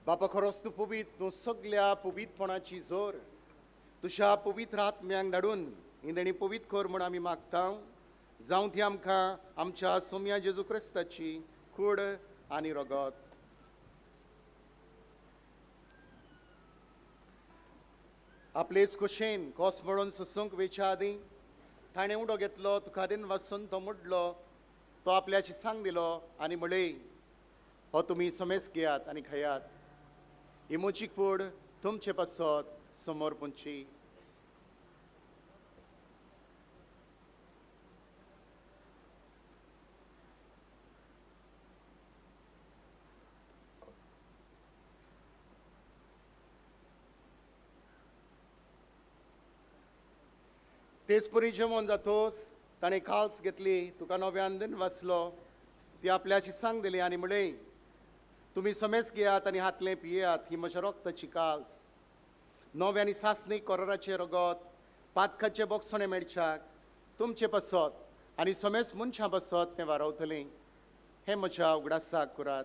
बापा खरोच तूं पवित्र, तूं सगल्या पवित्रपणाची जोर. तुज्या पवित्र आत्म्यांक धाडून ही देणी पवित्र कर म्हूण आमी मागता. जावं ती आमकां आमच्या सोम्या जेजू क्रिस्ताची कूड आनी रगत. आपलेच खोशेन कोस म्हणून सोसूंक वेच्या आदीं ताणें उडो घेतलो, तुका दिन वासून तो मुडलो, तो आपल्याची सांग दिलो आनी म्हळें, हो तुमी समेस घेयात आनी खायात. ही म्हजी कूड तुमचे पासत समोर पुंची. तेच परी जेवण जातोच ताणें काल्स घेतली, तुका नव्यान दिन वाचलो, ती आपल्याची सांग दिली आनी म्हळें, तुमी समेस घेयात आनी हातलें पियेयात. ही म्हज्या रक्ताची काल्स, नवें आनी सासणी कोराराचें रगत, पातकाचें बोगसणें मेळच्याक तुमचे पासत आनी समेस मनशां पासत तें वारवतलें. हें म्हज्या उगडासाक करात.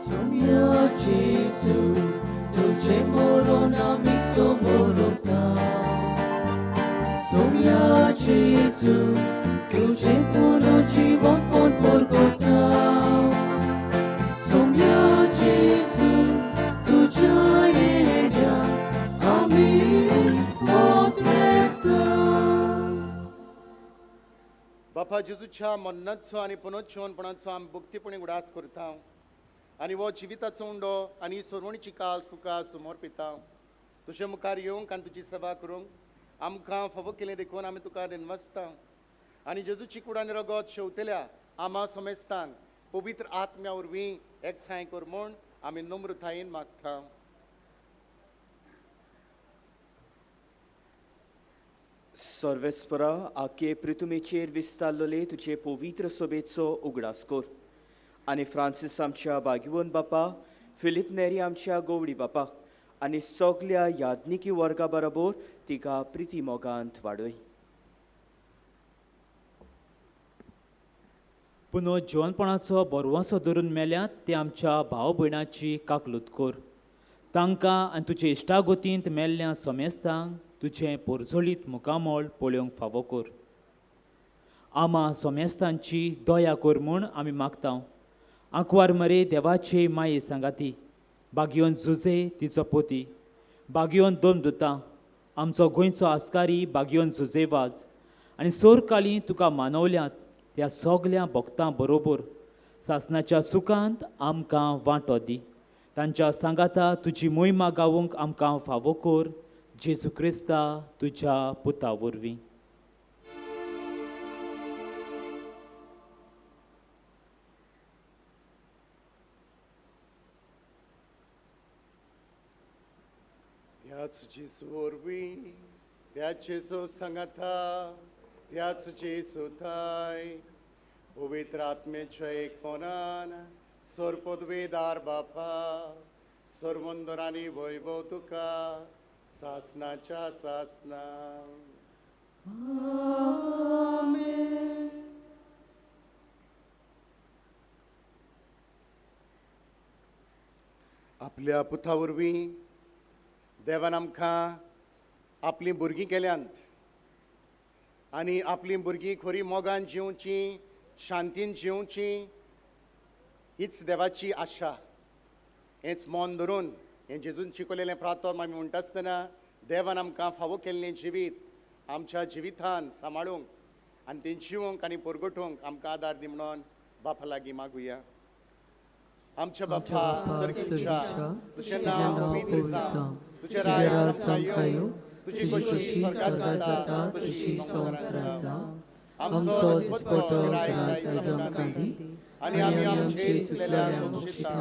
Somia Gesù, dolce morona mi somorota. Somia Gesù, dolce puro jivon pon porgota. Somia Gesù, tuja yedia, ami otrepta. बापा जेजूच्या मरणाचो आनी पुनर्जिवनपणाचो आमी भक्तीपणी उडास करता आनी हो जिविताचो उंडो आनी सरवणीची काल्स तुका समर्पिता. तुजे मुखार येवंक आनी तुजी सेवा करूंक आमकां फावो केलें देखून आमी तुका दिनवासता आनी जेजूची कूड आनी रगत शेवतल्या आमा समेस्तांक पवित्र आत्म्या वरवीं एकठांय कर म्हूण आमी नम्रतायेन मागता. सर्वेस्परा आखे पृथुमेचेर विस्तारलेले तुजे पवित्र सोबेचो उगडास कर आनी फ्रांसीस आमच्या बागिवन बापा, फिलीप नेरी आमच्या गोवडी बापा आनी सगल्या याज्ञिकी वर्गा बरोबर तिका प्रिती मोगांत वाडय. पुनो जिवनपणाचो बरवसो धरून मेल्यात ते आमच्या भाव भयणाची काकलूत कर. तांकां आनी तुजे इश्टागोतींत मेल्ल्या सोमेस्तांक तुजें पोरजोळीत मुखामळ पळोवंक फावो कर. आमा सोमेस्तांची दया कर म्हूण आमी मागता. आंकवार मरे देवाचे माये सांगाती बागियोन जुजे तिचो पोती, बागियोन दोन दुतां, आमचो गोंयचो आस्कारी बागियोन जुजे वाज आनी सोरकाली तुका मानवल्यात त्या सगल्या भक्तां बरोबर सासनाच्या सुखांत आमकां वांटो दी. तांच्या सांगाता तुजी मोहिमा गावूंक आमकां फावो कर. जेजू क्रिस्ता तुज्या पुता वरवीं. त्याच जेजू वरवीं, त्याच जेजू सांगाता, त्याच जेजू थाय पवित्र आत्म्याच्या एकपणान सर्वपदवेदार बापा, सर्वंदरांनी वैभव तुका सासनाच्या सासना. आमेन. आपल्या पुता वरवीं देवान आमकां आपलीं भुरगीं केल्यांत आनी आपलीं भुरगीं खरी मोगान जिवचीं, शांतीन जिवचीं हीच देवाची आशा. हेंच मन धरून हें जेजून शिकवलेलें प्रार्थना आमी म्हणटा आसतना देवान आमकां फावो केल्लें जिवीत आमच्या जिवितान सांबाळूंक आनी तें जिवंक आनी परगटूंक आमकां आदार दी म्हणून बापा लागीं मागुया. आमच्या बापा सर्गीच्या, तुजें नांव पवित्र जावं, तुजें राज आमकां येवं, तुजी खोशी स्वर्गांत जाता तशी संवसारांत जावं. आमचो दिसपटो ग्रास आयज आमकां दी आनी आमी आमचे चुकलेल्यांक बक्षिता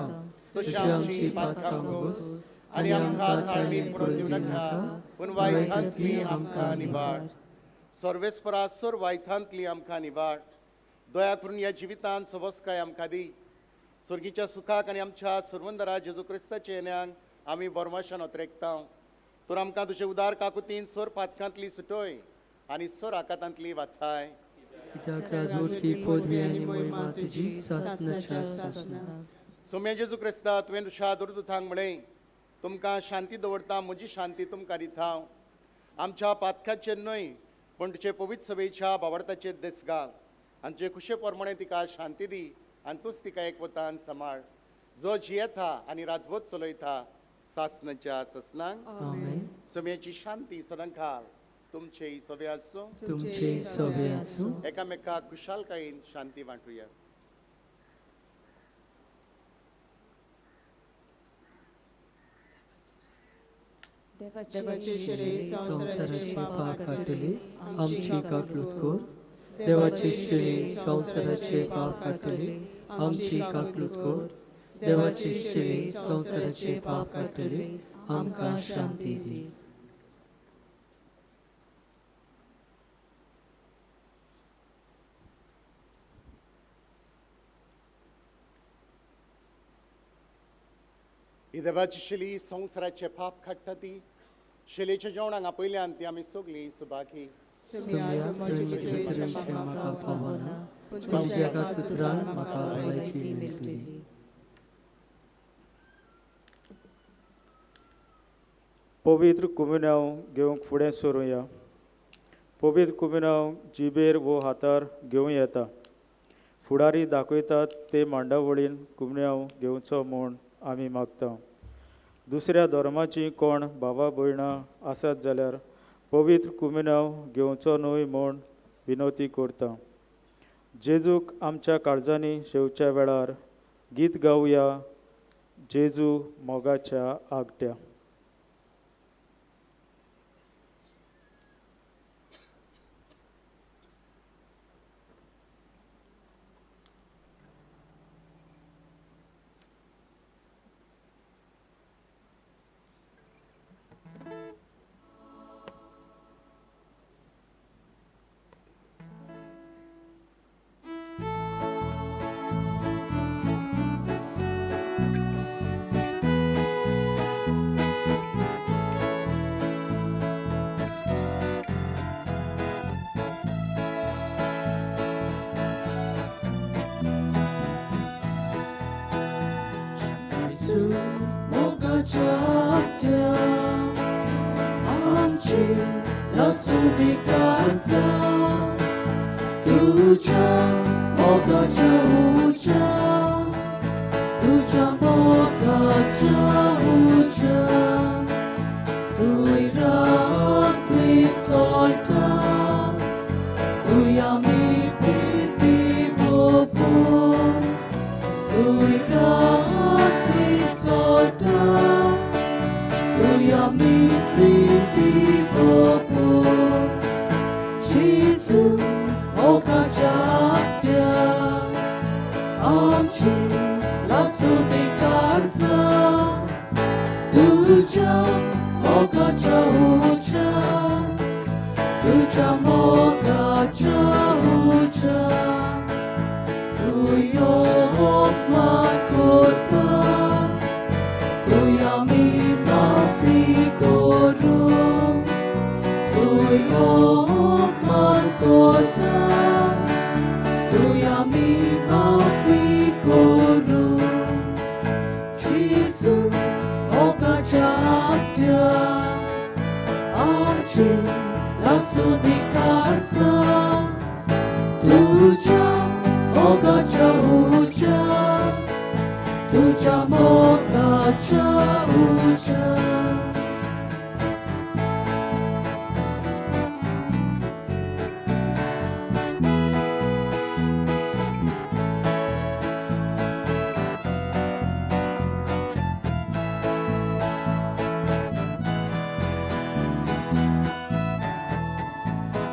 तशी आमची पातकां भोगोस आनी आमकां ताळमीन पडून दिवं नाका, पूण वायटांतली आमकां निवाड. सर्वेस्परा सर वायटांतली आमकां निवाड. दया करून ह्या जिवितान सवस्काय आमकां दी. स्वर्गीच्या सुखाक आनी आमच्या सर्वंदरा जेजू क्रिस्ताच्या येण्याक आमी बरमाशान अत्रेकता. तर आमकां तुजे उदार काकुतीन सोर पातकांतली सुटोय आनी सोर आकातांतली वाचाय. सोम्या जेजू क्रिस्ता, तुवें तुज्या दुर्दुतांक म्हळें, तुमकां शांती दवरता, म्हजी शांती तुमकां दिता. आमच्या पातकाचेर न्हय पूण तुजे पवित्र सभेच्या बावडताचेर देस घाल आनी तुजे खुशे प्रमाणे तिका शांती दी आनी तूंच तिका एकवतान सांबाळ, जो जियेता आनी राजवत चलयता सासनाच्या ससनांक. सोम्याची शांती सदांकाळ तुमचे सवे आसूं, तुमचे सवे आसूं. एकामेकाक खुशालकायेन शांती वांटुया. देवाचे संवसाराचे पाप काडटले आमची काकलूत कर. देवाचे शिरे संवसाराचे पाप काडटले आमची काकलूत कर. देवाचे शिरे संवसाराचे पाप काडटले आमकां शांती दी. ही देवाची शेली संवसाराचे पाप काडटा ती शेलेच्या जेवणाक आपयल्यान ती आमी सगळीं सुभागी. पवित्र कुमिनांव घेवंक फुडें सरुया. पवित्र कुमिनांव जिबेर वो हातार घेवं येता. फुडारी दाखयतात ते मांडावळीन कुमिनांव घेवचो म्हूण आमी मागता. दुसऱ्या धर्माची कोण भावा भयणां आसत जाल्यार पवित्र कुमिनांव घेवचो न्हय म्हूण विनवती करता. जेजूक आमच्या काळजांनी शेवच्या वेळार गीत गावया, जेजू मोगाच्या आगट्या. लासुनी काळजा तुझ्या मोगाच्या उज्या तुझ्या मोगाच्या उज्या सुयराक विसोळटा तुया mi प्रीती वोपून सुयराक विसोळटा तुया mi प्रीती वोपून जेजू मोगाच्या आत्या आमची लासुनी काळजा तुझ्या मोगाच्या उज्या तुझ्या मोगाच्या उज्या सुयो अपमान करता तुया mi माफी करूं सुयो अपमान करता तुया mi माफी करूं जेजू मोगाच्या आत्या आमची लासुनी काळजा तुझ्या मोगाच्या उज्या तुझ्या मोगाच्या उज्या.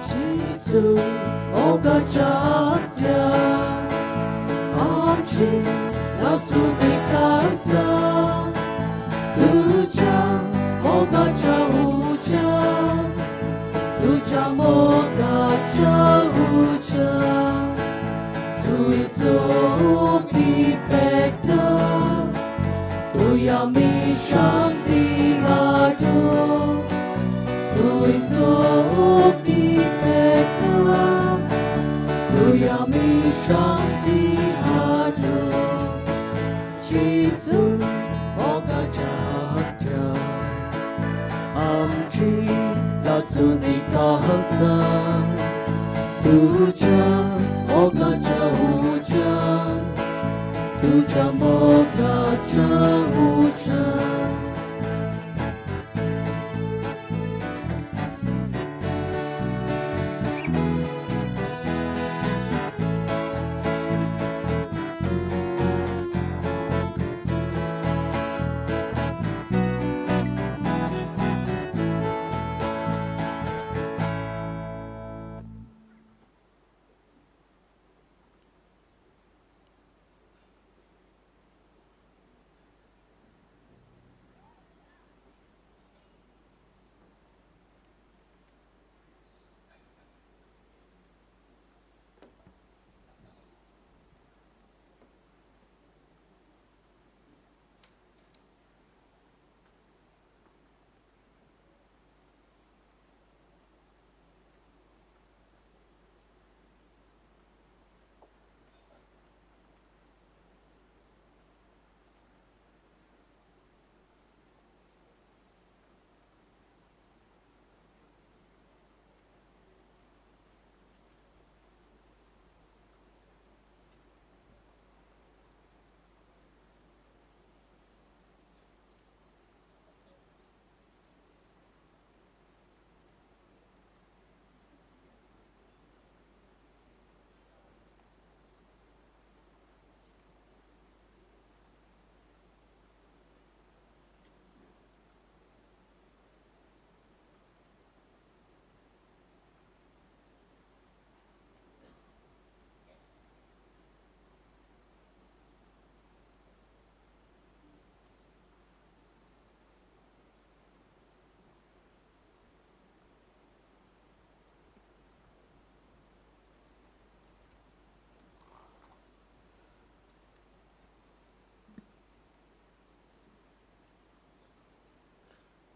जेजू मोगाच्या आत्या आमची लासुनी काळजा तुझ्या मोगाच्या उज्या तुझ्या मोगाच्या उज्या सुयसोपी पेट्टा तुया mi शांती हाडूं सुयसोपी पेट्टा तुया mi शांती हाडूं जेजू मोगाच्या आत्या आमची लासुनी काळजा तुझ्या मोगाच्या उज्या तुझ्या मोगाच्या उज्या.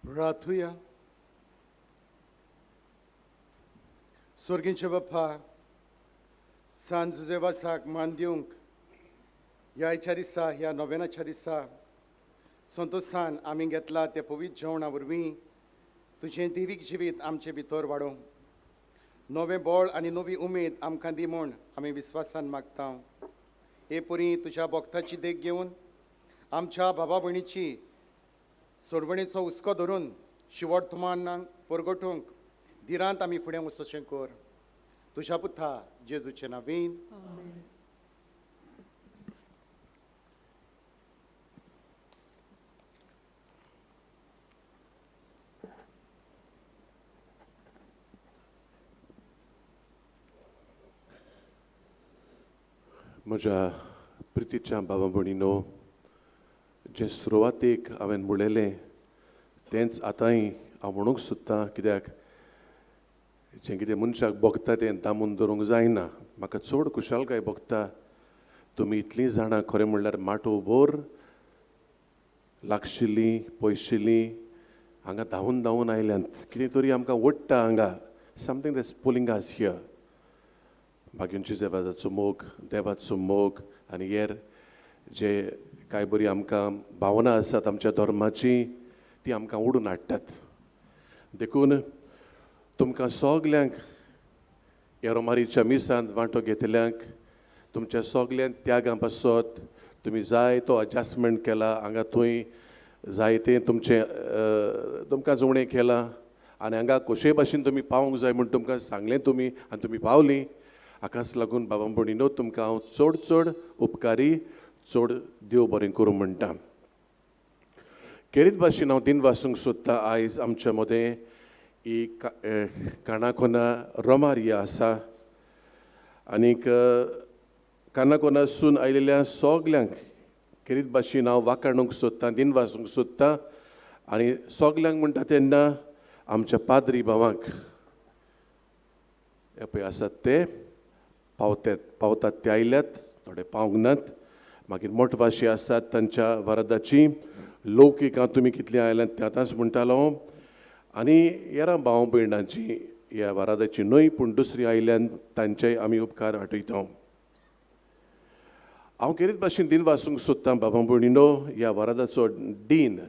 प्रार्थुया. स्वर्गींचे बाप्पा, सान जुजेवासाक मान दिवंक ह्या हेच्या दिसा, ह्या नोवेनाच्या दिसा संतोसान आमी घेतला त्या पवित्र जेवणा वरवीं तुजें देवीक जिवीत आमचे भितर वाडोवं, नवें बळ आनी नवी उमेद आमकां दी म्हूण आमी विस्वासान मागता। हे परी तुज्या भक्ताची देख घेवन आमच्या बाबा भयणीची सोडवणेचो हुस्को धरून शिवट तुमानांक परगटूंक धिरांत आमी फुडें वचचें कर। तुज्या पुता जेजूचे नांवान। म्हज्या प्रितीच्या बाबा भयणीनो, जें सुरवातेक हांवें म्हणलेलें तेंच आतांय हांव म्हणूंक सोदतां, कित्याक जें कितें मनशाक भोगता तें दामून दवरूंक जायना। म्हाका चड खुशालकाय भोगता तुमी इतलीं जाणां खरें म्हणल्यार माटोव भर लागशिल्लीं पयशिल्लीं हांगा धांवून धांवून आयल्यांत। कितें तरी आमकां ओडटा हांगा, something that's pulling us here. भाग्यांची देवाचो मोग, देवाचो मोग आनी हेर जे कांय बरी आमकां भावना आसात आमच्या धर्माची, ती आमकां ओडून हाडटात। देखून तुमकां सगल्यांक ह्या रोमारीच्या मिसांत वांटो घेतल्यांक तुमच्या सगल्यांक त्यागां पासत तुमी जाय तो एडजस्टमेंट केला, हांगा थंय जायतें तुमचें तुमकां जुणें केलां आनी हांगा कशेय भाशेन तुमी पावूंक जाय म्हूण तुमकां सांगलें तुमी आनी तुमी पावलीं। हाकाच लागून बाबा भयणीनो तुमकां हांव चड चड उपकारी, चड देव बरें करूं म्हणटा। खेरीत भाशेन हांव दिन वासूंक सोदतां आयज आमच्या मदें ही काणाकोना रोमारिया आसा आनीक काणाकोनासून आयिल्ल्या सगल्यांक खेरीत भाशेन हांव वाखाणूंक सोदतां, दिन वासूंक सोदतां आनी सगल्यांक म्हणटा तेन्ना आमच्या पाद्री भावांक हे पळय आसात ते पावतात, पावतात ते आयल्यात, थोडे पावंक नात। मागीर मोटवाशी आसात तांच्या वरादाची लौकिकां तुमी कितलीं आयल्यात तें आतांच म्हणटालो। आनी हेरां भाव भयणांची ह्या वरादाची न्हय पूण दुसरी आयल्यान तांचेय आमी उपकार आठयता। हांव खेरीत भाशेन दिन वासूंक सोदतां बाबा भयणीनो, ह्या वरादाचो डीन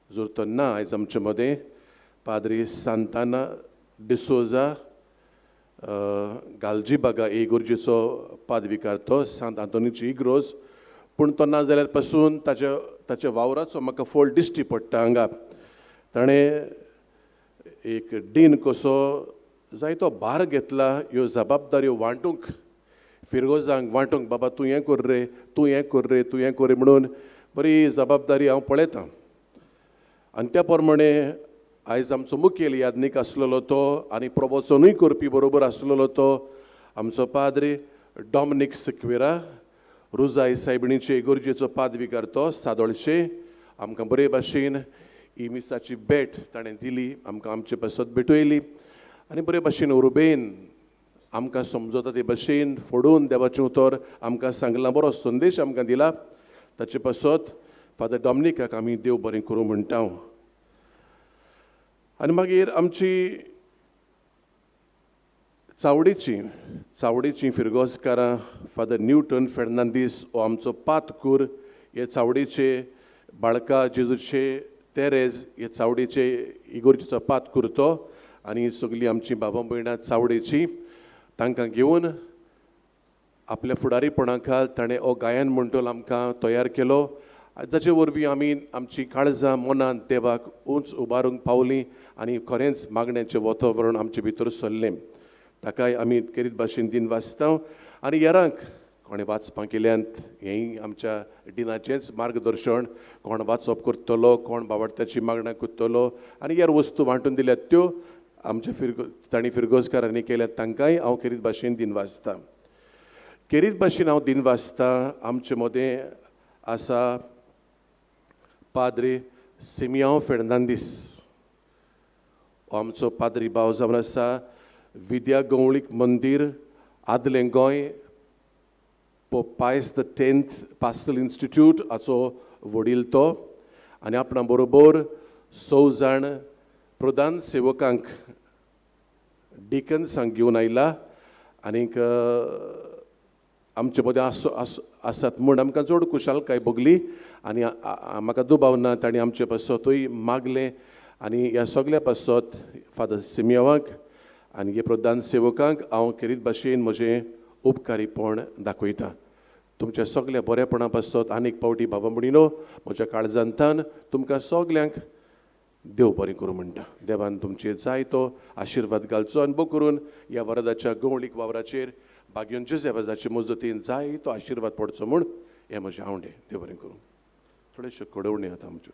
जर तो ना आयज आमचे मदें पाद्री सांताना डिसोजा गालजी बागा इगोर्जेचो पादविकार तो सांत आंतोनीची इग्रोज, पूण तो ना जाल्यार पासून ताच्या ताच्या वावराचो म्हाका फोल दिश्टी पडटा हांगा। ताणें एक डीन कसो जायतो भार घेतला ह्यो जबाबदाऱ्यो वांटूंक, फिरगोजांक वांटूंक, बाबा तूं हें कर रे, तूं हें कर रे, तूं हें कर रे म्हणून बरी जबाबदारी हांव पळयतां। आनी त्या प्रमाणे आयज आमचो मुखेल यादनीक आसलेलो तो आनी प्रवचनूय करपी बरोबर आसलेलो तो आमचो पाद्रे डॉमनीक सिक्वेरा, रोजाय सायबिणीचे इगर्जेचो पादविकार तो सादोळशे आमकां बरे भाशेन ही मिसाची भेट ताणें दिली, आमकां आमचे पासत भेटयली आनी बरे भाशेन उर्बेन आमकां समजता ते भाशेन फोडून देवाचें उतर आमकां सांगलां, बरो संदेश आमकां दिला। ताचे पासत फादर डॉमनिकाक आमी देव बरें करूं म्हणटा। आनी मागीर आमची चावडेची चावडेची फिरगोजकारां फादर न्यूटन फेर्नांदीस हो आमचो पातकूर, हे चावडेचे बाळका जेजूचे तेरेज हे चावडेचे इगोर्जेचो पातकूर तो आनी सगळीं आमची बाबा भयणां चावडेची तांकां घेवन आपल्या फुडारीपणा खाल ताणें हो गायन मंडळ आमकां तयार केलो, जाचे वरवीं आमी आमची काळजां मनान देवाक उंच उबारूंक पावलीं आनी खरेंच मागण्याचें वातावरण आमचे भितर सरलें। ताकाय आमी खेरीत भाशेन दिन वाचता आनी हेरांक कोणें वाचपाक केल्यांत हेंय आमच्या डिनाचेंच मार्गदर्शन, कोण वाचप करतलो, कोण बावडत्याची मागणां करतलो आनी हेर वस्तू वांटून दिल्यात त्यो आमच्या तांणी फिरगोजकारांनी केल्यात, तांकांय हांव खेरीत भाशेन दिन वाचता। खेरीत भाशेन हांव दिन वाचता आमचे मदें आसा पाद्रे सिमियांव फेर्नांदीस, आमचो पाद्री भाव जावन आसा विद्या गवळीक मंदीर आदलें Goem, Pope Pius the 10th pastoral institute हाचो वडील तो आनी आपणा बरोबर 6 जाण प्रधान सेवकांक डिकन्सांक घेवन आयला आनीक आमचे मदें आसात म्हूण आमकां चड खुशालकाय भोगली आनी म्हाका दुबाव ना तांणी आमचे पासतूय मागलें आनी ह्या सगल्या पासत फादर सिमियावाक आनी हे प्रधान सेवकांक हांव खेरीत भाशेन म्हजें उपकारीपण दाखयता. तुमच्या सगल्या बरेपणा पासत आनीक पावटी बाबा म्हणिनो म्हज्या काळजांतान तुमकां सगल्यांक देव बरें करूं म्हणटा. देवान तुमचेर जाय तो आशिर्वाद घालचो आनी बो करून ह्या वरदाच्या गवळीक वावराचेर भाग्योन जेजेवाजाचे मजतीन जाय तो आशिर्वाद पडचो म्हूण हें म्हजें आवडे. देव बरें करूं. थोड्योश्यो कडवण्यो आतां आमच्यो.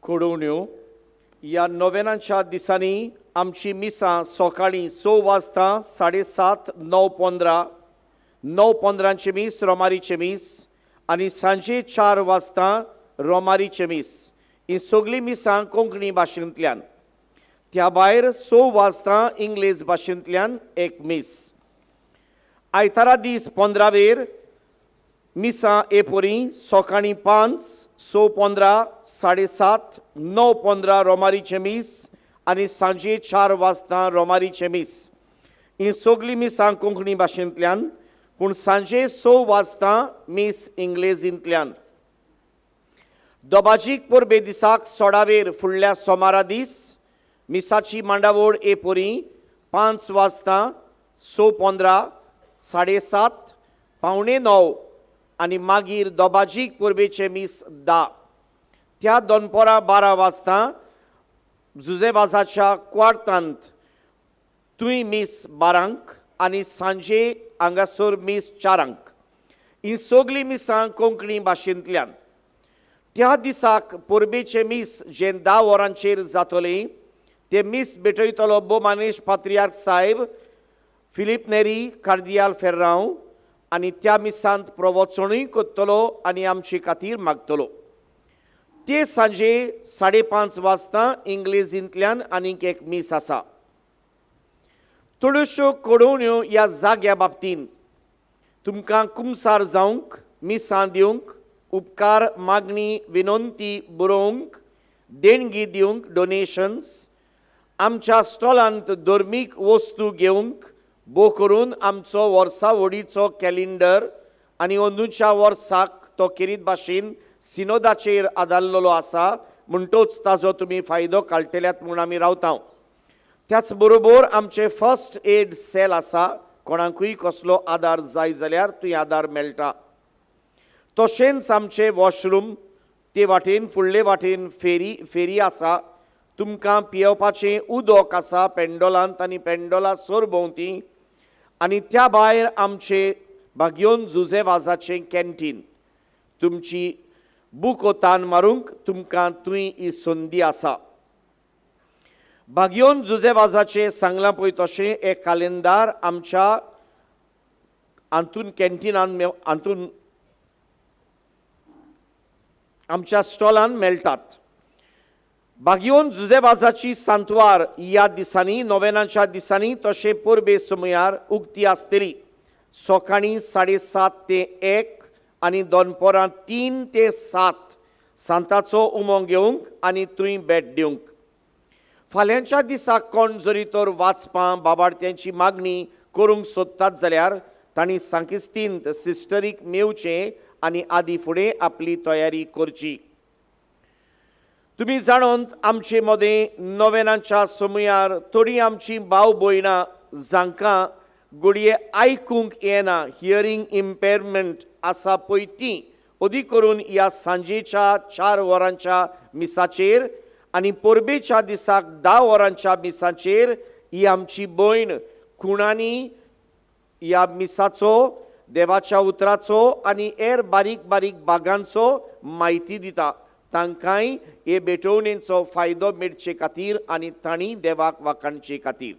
घडोवण्यो ह्या नोवेनाच्या दिसांनी आमची मिसां सकाळीं 6 वाजता, 7:30, 9:15, 9:15 मीस रोमारीचें मीस आनी सांजे 4 वाजता रोमारीचें मीस. ही सगळीं मिसां कोंकणी भाशेंतल्यान. त्या भायर 6 वाजता इंग्लीश भाशेंतल्यान एक मीस. आयतारा दीस 15वेर मिसां एपोरी सकाळीं 5, 6:15, 7:30, 9:15 रोमारीचें मीस आनी सांजे 4 वाजता रोमारीचें मीस. ही सगळीं मिसां कोंकणी भाशेंतल्यान, पूण सांजे 6 वाजता मीस इंग्लेजींतल्यान. दोबाजीक परबे दिसाक 16वेर फुडल्या सोमारा दीस मिसाची मांडावळ एपोरी 5 वाजता, 6:15, 7:30, 8:45 आनी मागीर दोबाजीक परबेचें मीस 10. त्या दनपरां 12 वाजता जुजेवाजाच्या क्वार्तांत तुंय मीस 12 आनी सांजे हांगासर मीस 4. ही सगळीं मिसां कोंकणी भाशेंतल्यान. त्या दिसाक परबेचें मीस जें 10 वरांचेर जातलें तें मीस भेटयतलो भो मानेश पात्रियार्क साहेब फिलीप नेरी कार्दियाल फेर्रांव आनी त्या मिसांत प्रवचणूय करतलो आनी आमचे खातीर मागतलो. ते सांजे 5:30 वाजता इंग्लेजींतल्यान आनीक एक मीस आसा. थोड्योश्यो कडोवण्यो ह्या जाग्या बाबतीन तुमकां कुमसार जावंक, मिसां दिवंक, उपकार मागणी विनंती बरोवंक, देणगी दिवंक, डोनेशन्स, आमच्या स्टॉलांत धर्मीक वस्तू घेवंक, बो करून आमचो वर्सा वडीचो कॅलेंडर आनी अंदूच्या वर्साक तो खेरीत भाशेन सिनोदाचेर आदारलेलो आसा म्हणटोच ताजो तुमी फायदो काडटल्यात म्हूण आमी रावता. त्याच बरोबर आमचें फर्स्ट एड सेल आसा, कोणाकूय कसलो आदार जाय जाल्यार थंय आदार मेळटा. तशेंच आमचें वॉशरूम ते वाटेन फुडले वाटेन फेरी आसा. तुमकां पियेवपाचें उदक आसा पेंडोलांत आनी पेंडोला सरभोंवती आनी त्या भायर आमचें भाग्योन जुजे वाजाचें कॅन्टीन. तुमची बुको तान मारूंक तुमकां थंय ही संदी आसा. भाग्योन जुजे वाजाचें सांगलां पळय तशें एक कालेंदार आमच्या आंतून कॅन्टिनान आंतून आमच्या स्टॉलान मेळटात. भाग्योन जुजेवाजाची सांतवार ह्या दिसांनी नोवेनाच्या दिसांनी तशें परबे समयार उक्ती आसतली. सकाळीं 7:30 ते 1 आनी दनपरां 3 ते 7 सांताचो उमो घेवंक आनी थंय भेट दिवंक. फाल्यांच्या दिसाक कोण जरी तर वाचपां बाबाडत्यांची मागणी करूंक सोदतात जाल्यार तांणी सांकिस्तींत सिस्टरीक मेवचें आनी आदी फुडें आपली तयारी करची. तुमी जाणून आमचे मदें नोवेनाच्या समयार थोडीं आमची भाव भयणां जांकां घडये आयकूंक येना, हियरींग इम्पेरमेंट आसा पळय ती अदीक करून ह्या सांजेच्या 4 वरांच्या मिसाचेर आनी परबेच्या दिसाक 10 वरांच्या मिसाचेर ही आमची भयण खुणांनी ह्या मिसाचो, देवाच्या उतराचो आनी हेर बारीक बारीक भागांचो म्हायती दिता. तांकांय हे भेटवणेचो फायदो मेळचे खातीर आनी तांणी देवाक वाखाणचे खातीर.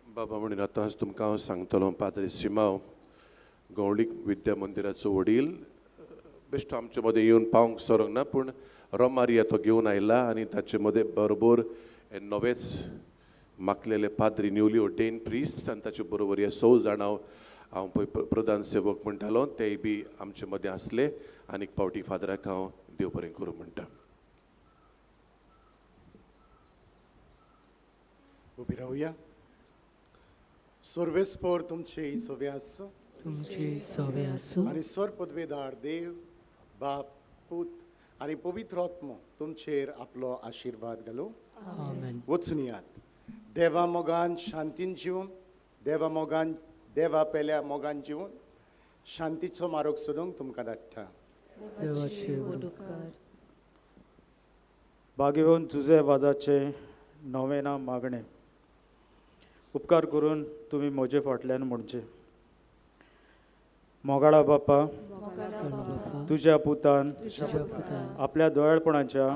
बाबा म्हणून आतांच तुमकां हांव सांगतलो, पाद्री सिमांव गवळीक विद्या मंदिराचो वडील बेश्टो आमचे मदें येवन पावंक सरोंक ना, पूण रोमारिया तो घेवन आयला आनी ताचे मदें बरोबर हे नवेच मागलेले पाद्री न्यूली ऑर्डेन प्रिस्ट आनी ताचे बरोबर हे 6 जाणां हांव पळय प्रधान सेवक म्हणटालो तेय बी आमचे मदें आसले. आनी एक पावटी फादराक हांव देव बरें करूं म्हणटा. उबी रावया. सर्वेस्पोर तुमचे सोवे आसूं. तुमचे सोवे आसूं. आनी स्वर पदवेदार देव बाप पूत आनी पवित्र आत्मो तुमचेर आपलो आशिर्वाद घालूं. आमेन. वचून यात देवा मोगान शांतीन जिवन, देवा मोगान, देवा पेल्या मोगान जिवन शांतीचो मार्ग सोदूंक तुमकां धाडटा. देवाचे व्हड उपकार. भाग्यवंत जुजे वाजाचे नवेना मागणें. उपकार करून तुमी म्हजे फाटल्यान म्हणचें. मोगाळा बापा, तुज्या पुतान आपल्या दयाळपणाच्या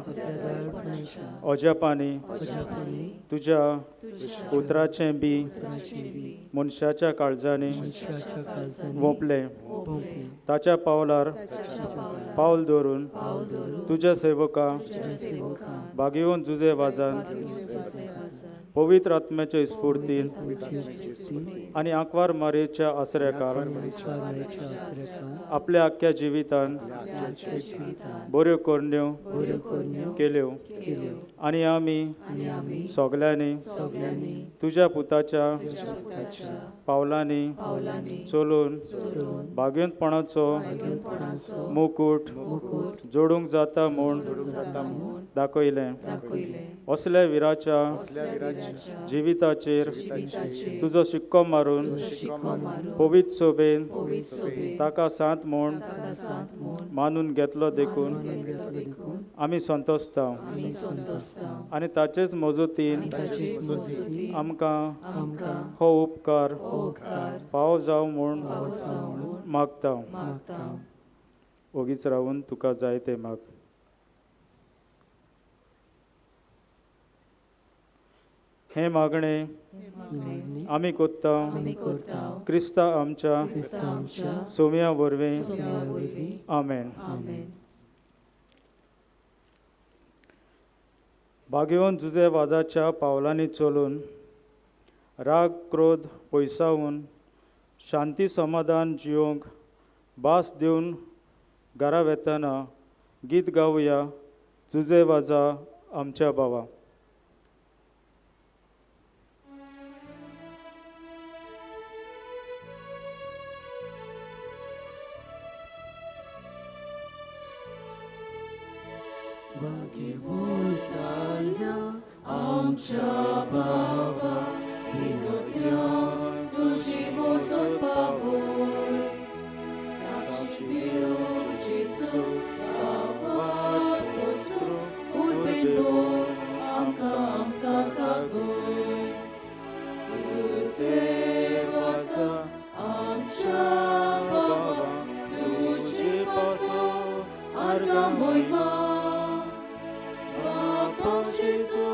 अजापांनी तुज्या उतराचें बी मनशाच्या काळजांनी वोंपलें. ताच्या पावलार पावल दवरून तुज्या सेवका भाग्यवंत जुजे वाजान पवित्र आत्म्याचे स्फूर्तीन आनी आंकवार मारयेच्या आसऱ्याकार आपल्या आख्ख्या जिवितान बऱ्यो करण्यो केल्यो आनी आमी सगल्यांनी तुज्या पुताच्या पावलांनी चलून भाग्यवंतपणाचो मुकूट जोडूंक जाता म्हूण दाखयलें. असल्या विराच्या जिविताचेर तुजो शिक्को मारून पवित्र सोबेन ताका सांत म्हूण मानून घेतलो देखून आमी संतोसता आनी ताचेच मजतीन आमकां हो उपकार फावो जावं म्हूण मागता. ओगीच रावून तुका जाय तें माग. हें मागणें आमी कोत्ता क्रिस्ता आमच्या सोम्या वरवीं. आमेन. भाग्यवंत जुजे वाजाच्या पावलांनी चलून राग क्रोध पयसावन शांती समाधान जिवंक भास दिवन घरा वेतना गीत गावया जुजे वाजा आमच्या भावा. आमच्या बाबा विनोद्यान तुजी मोसोन पावय साक्षी दिवची बाबा पसरो उर्बेन बोल आमकां आमकां सागय तुजे वासा आमच्या बाबा तुजे पासो आर्गां मोयमा बापा जेजू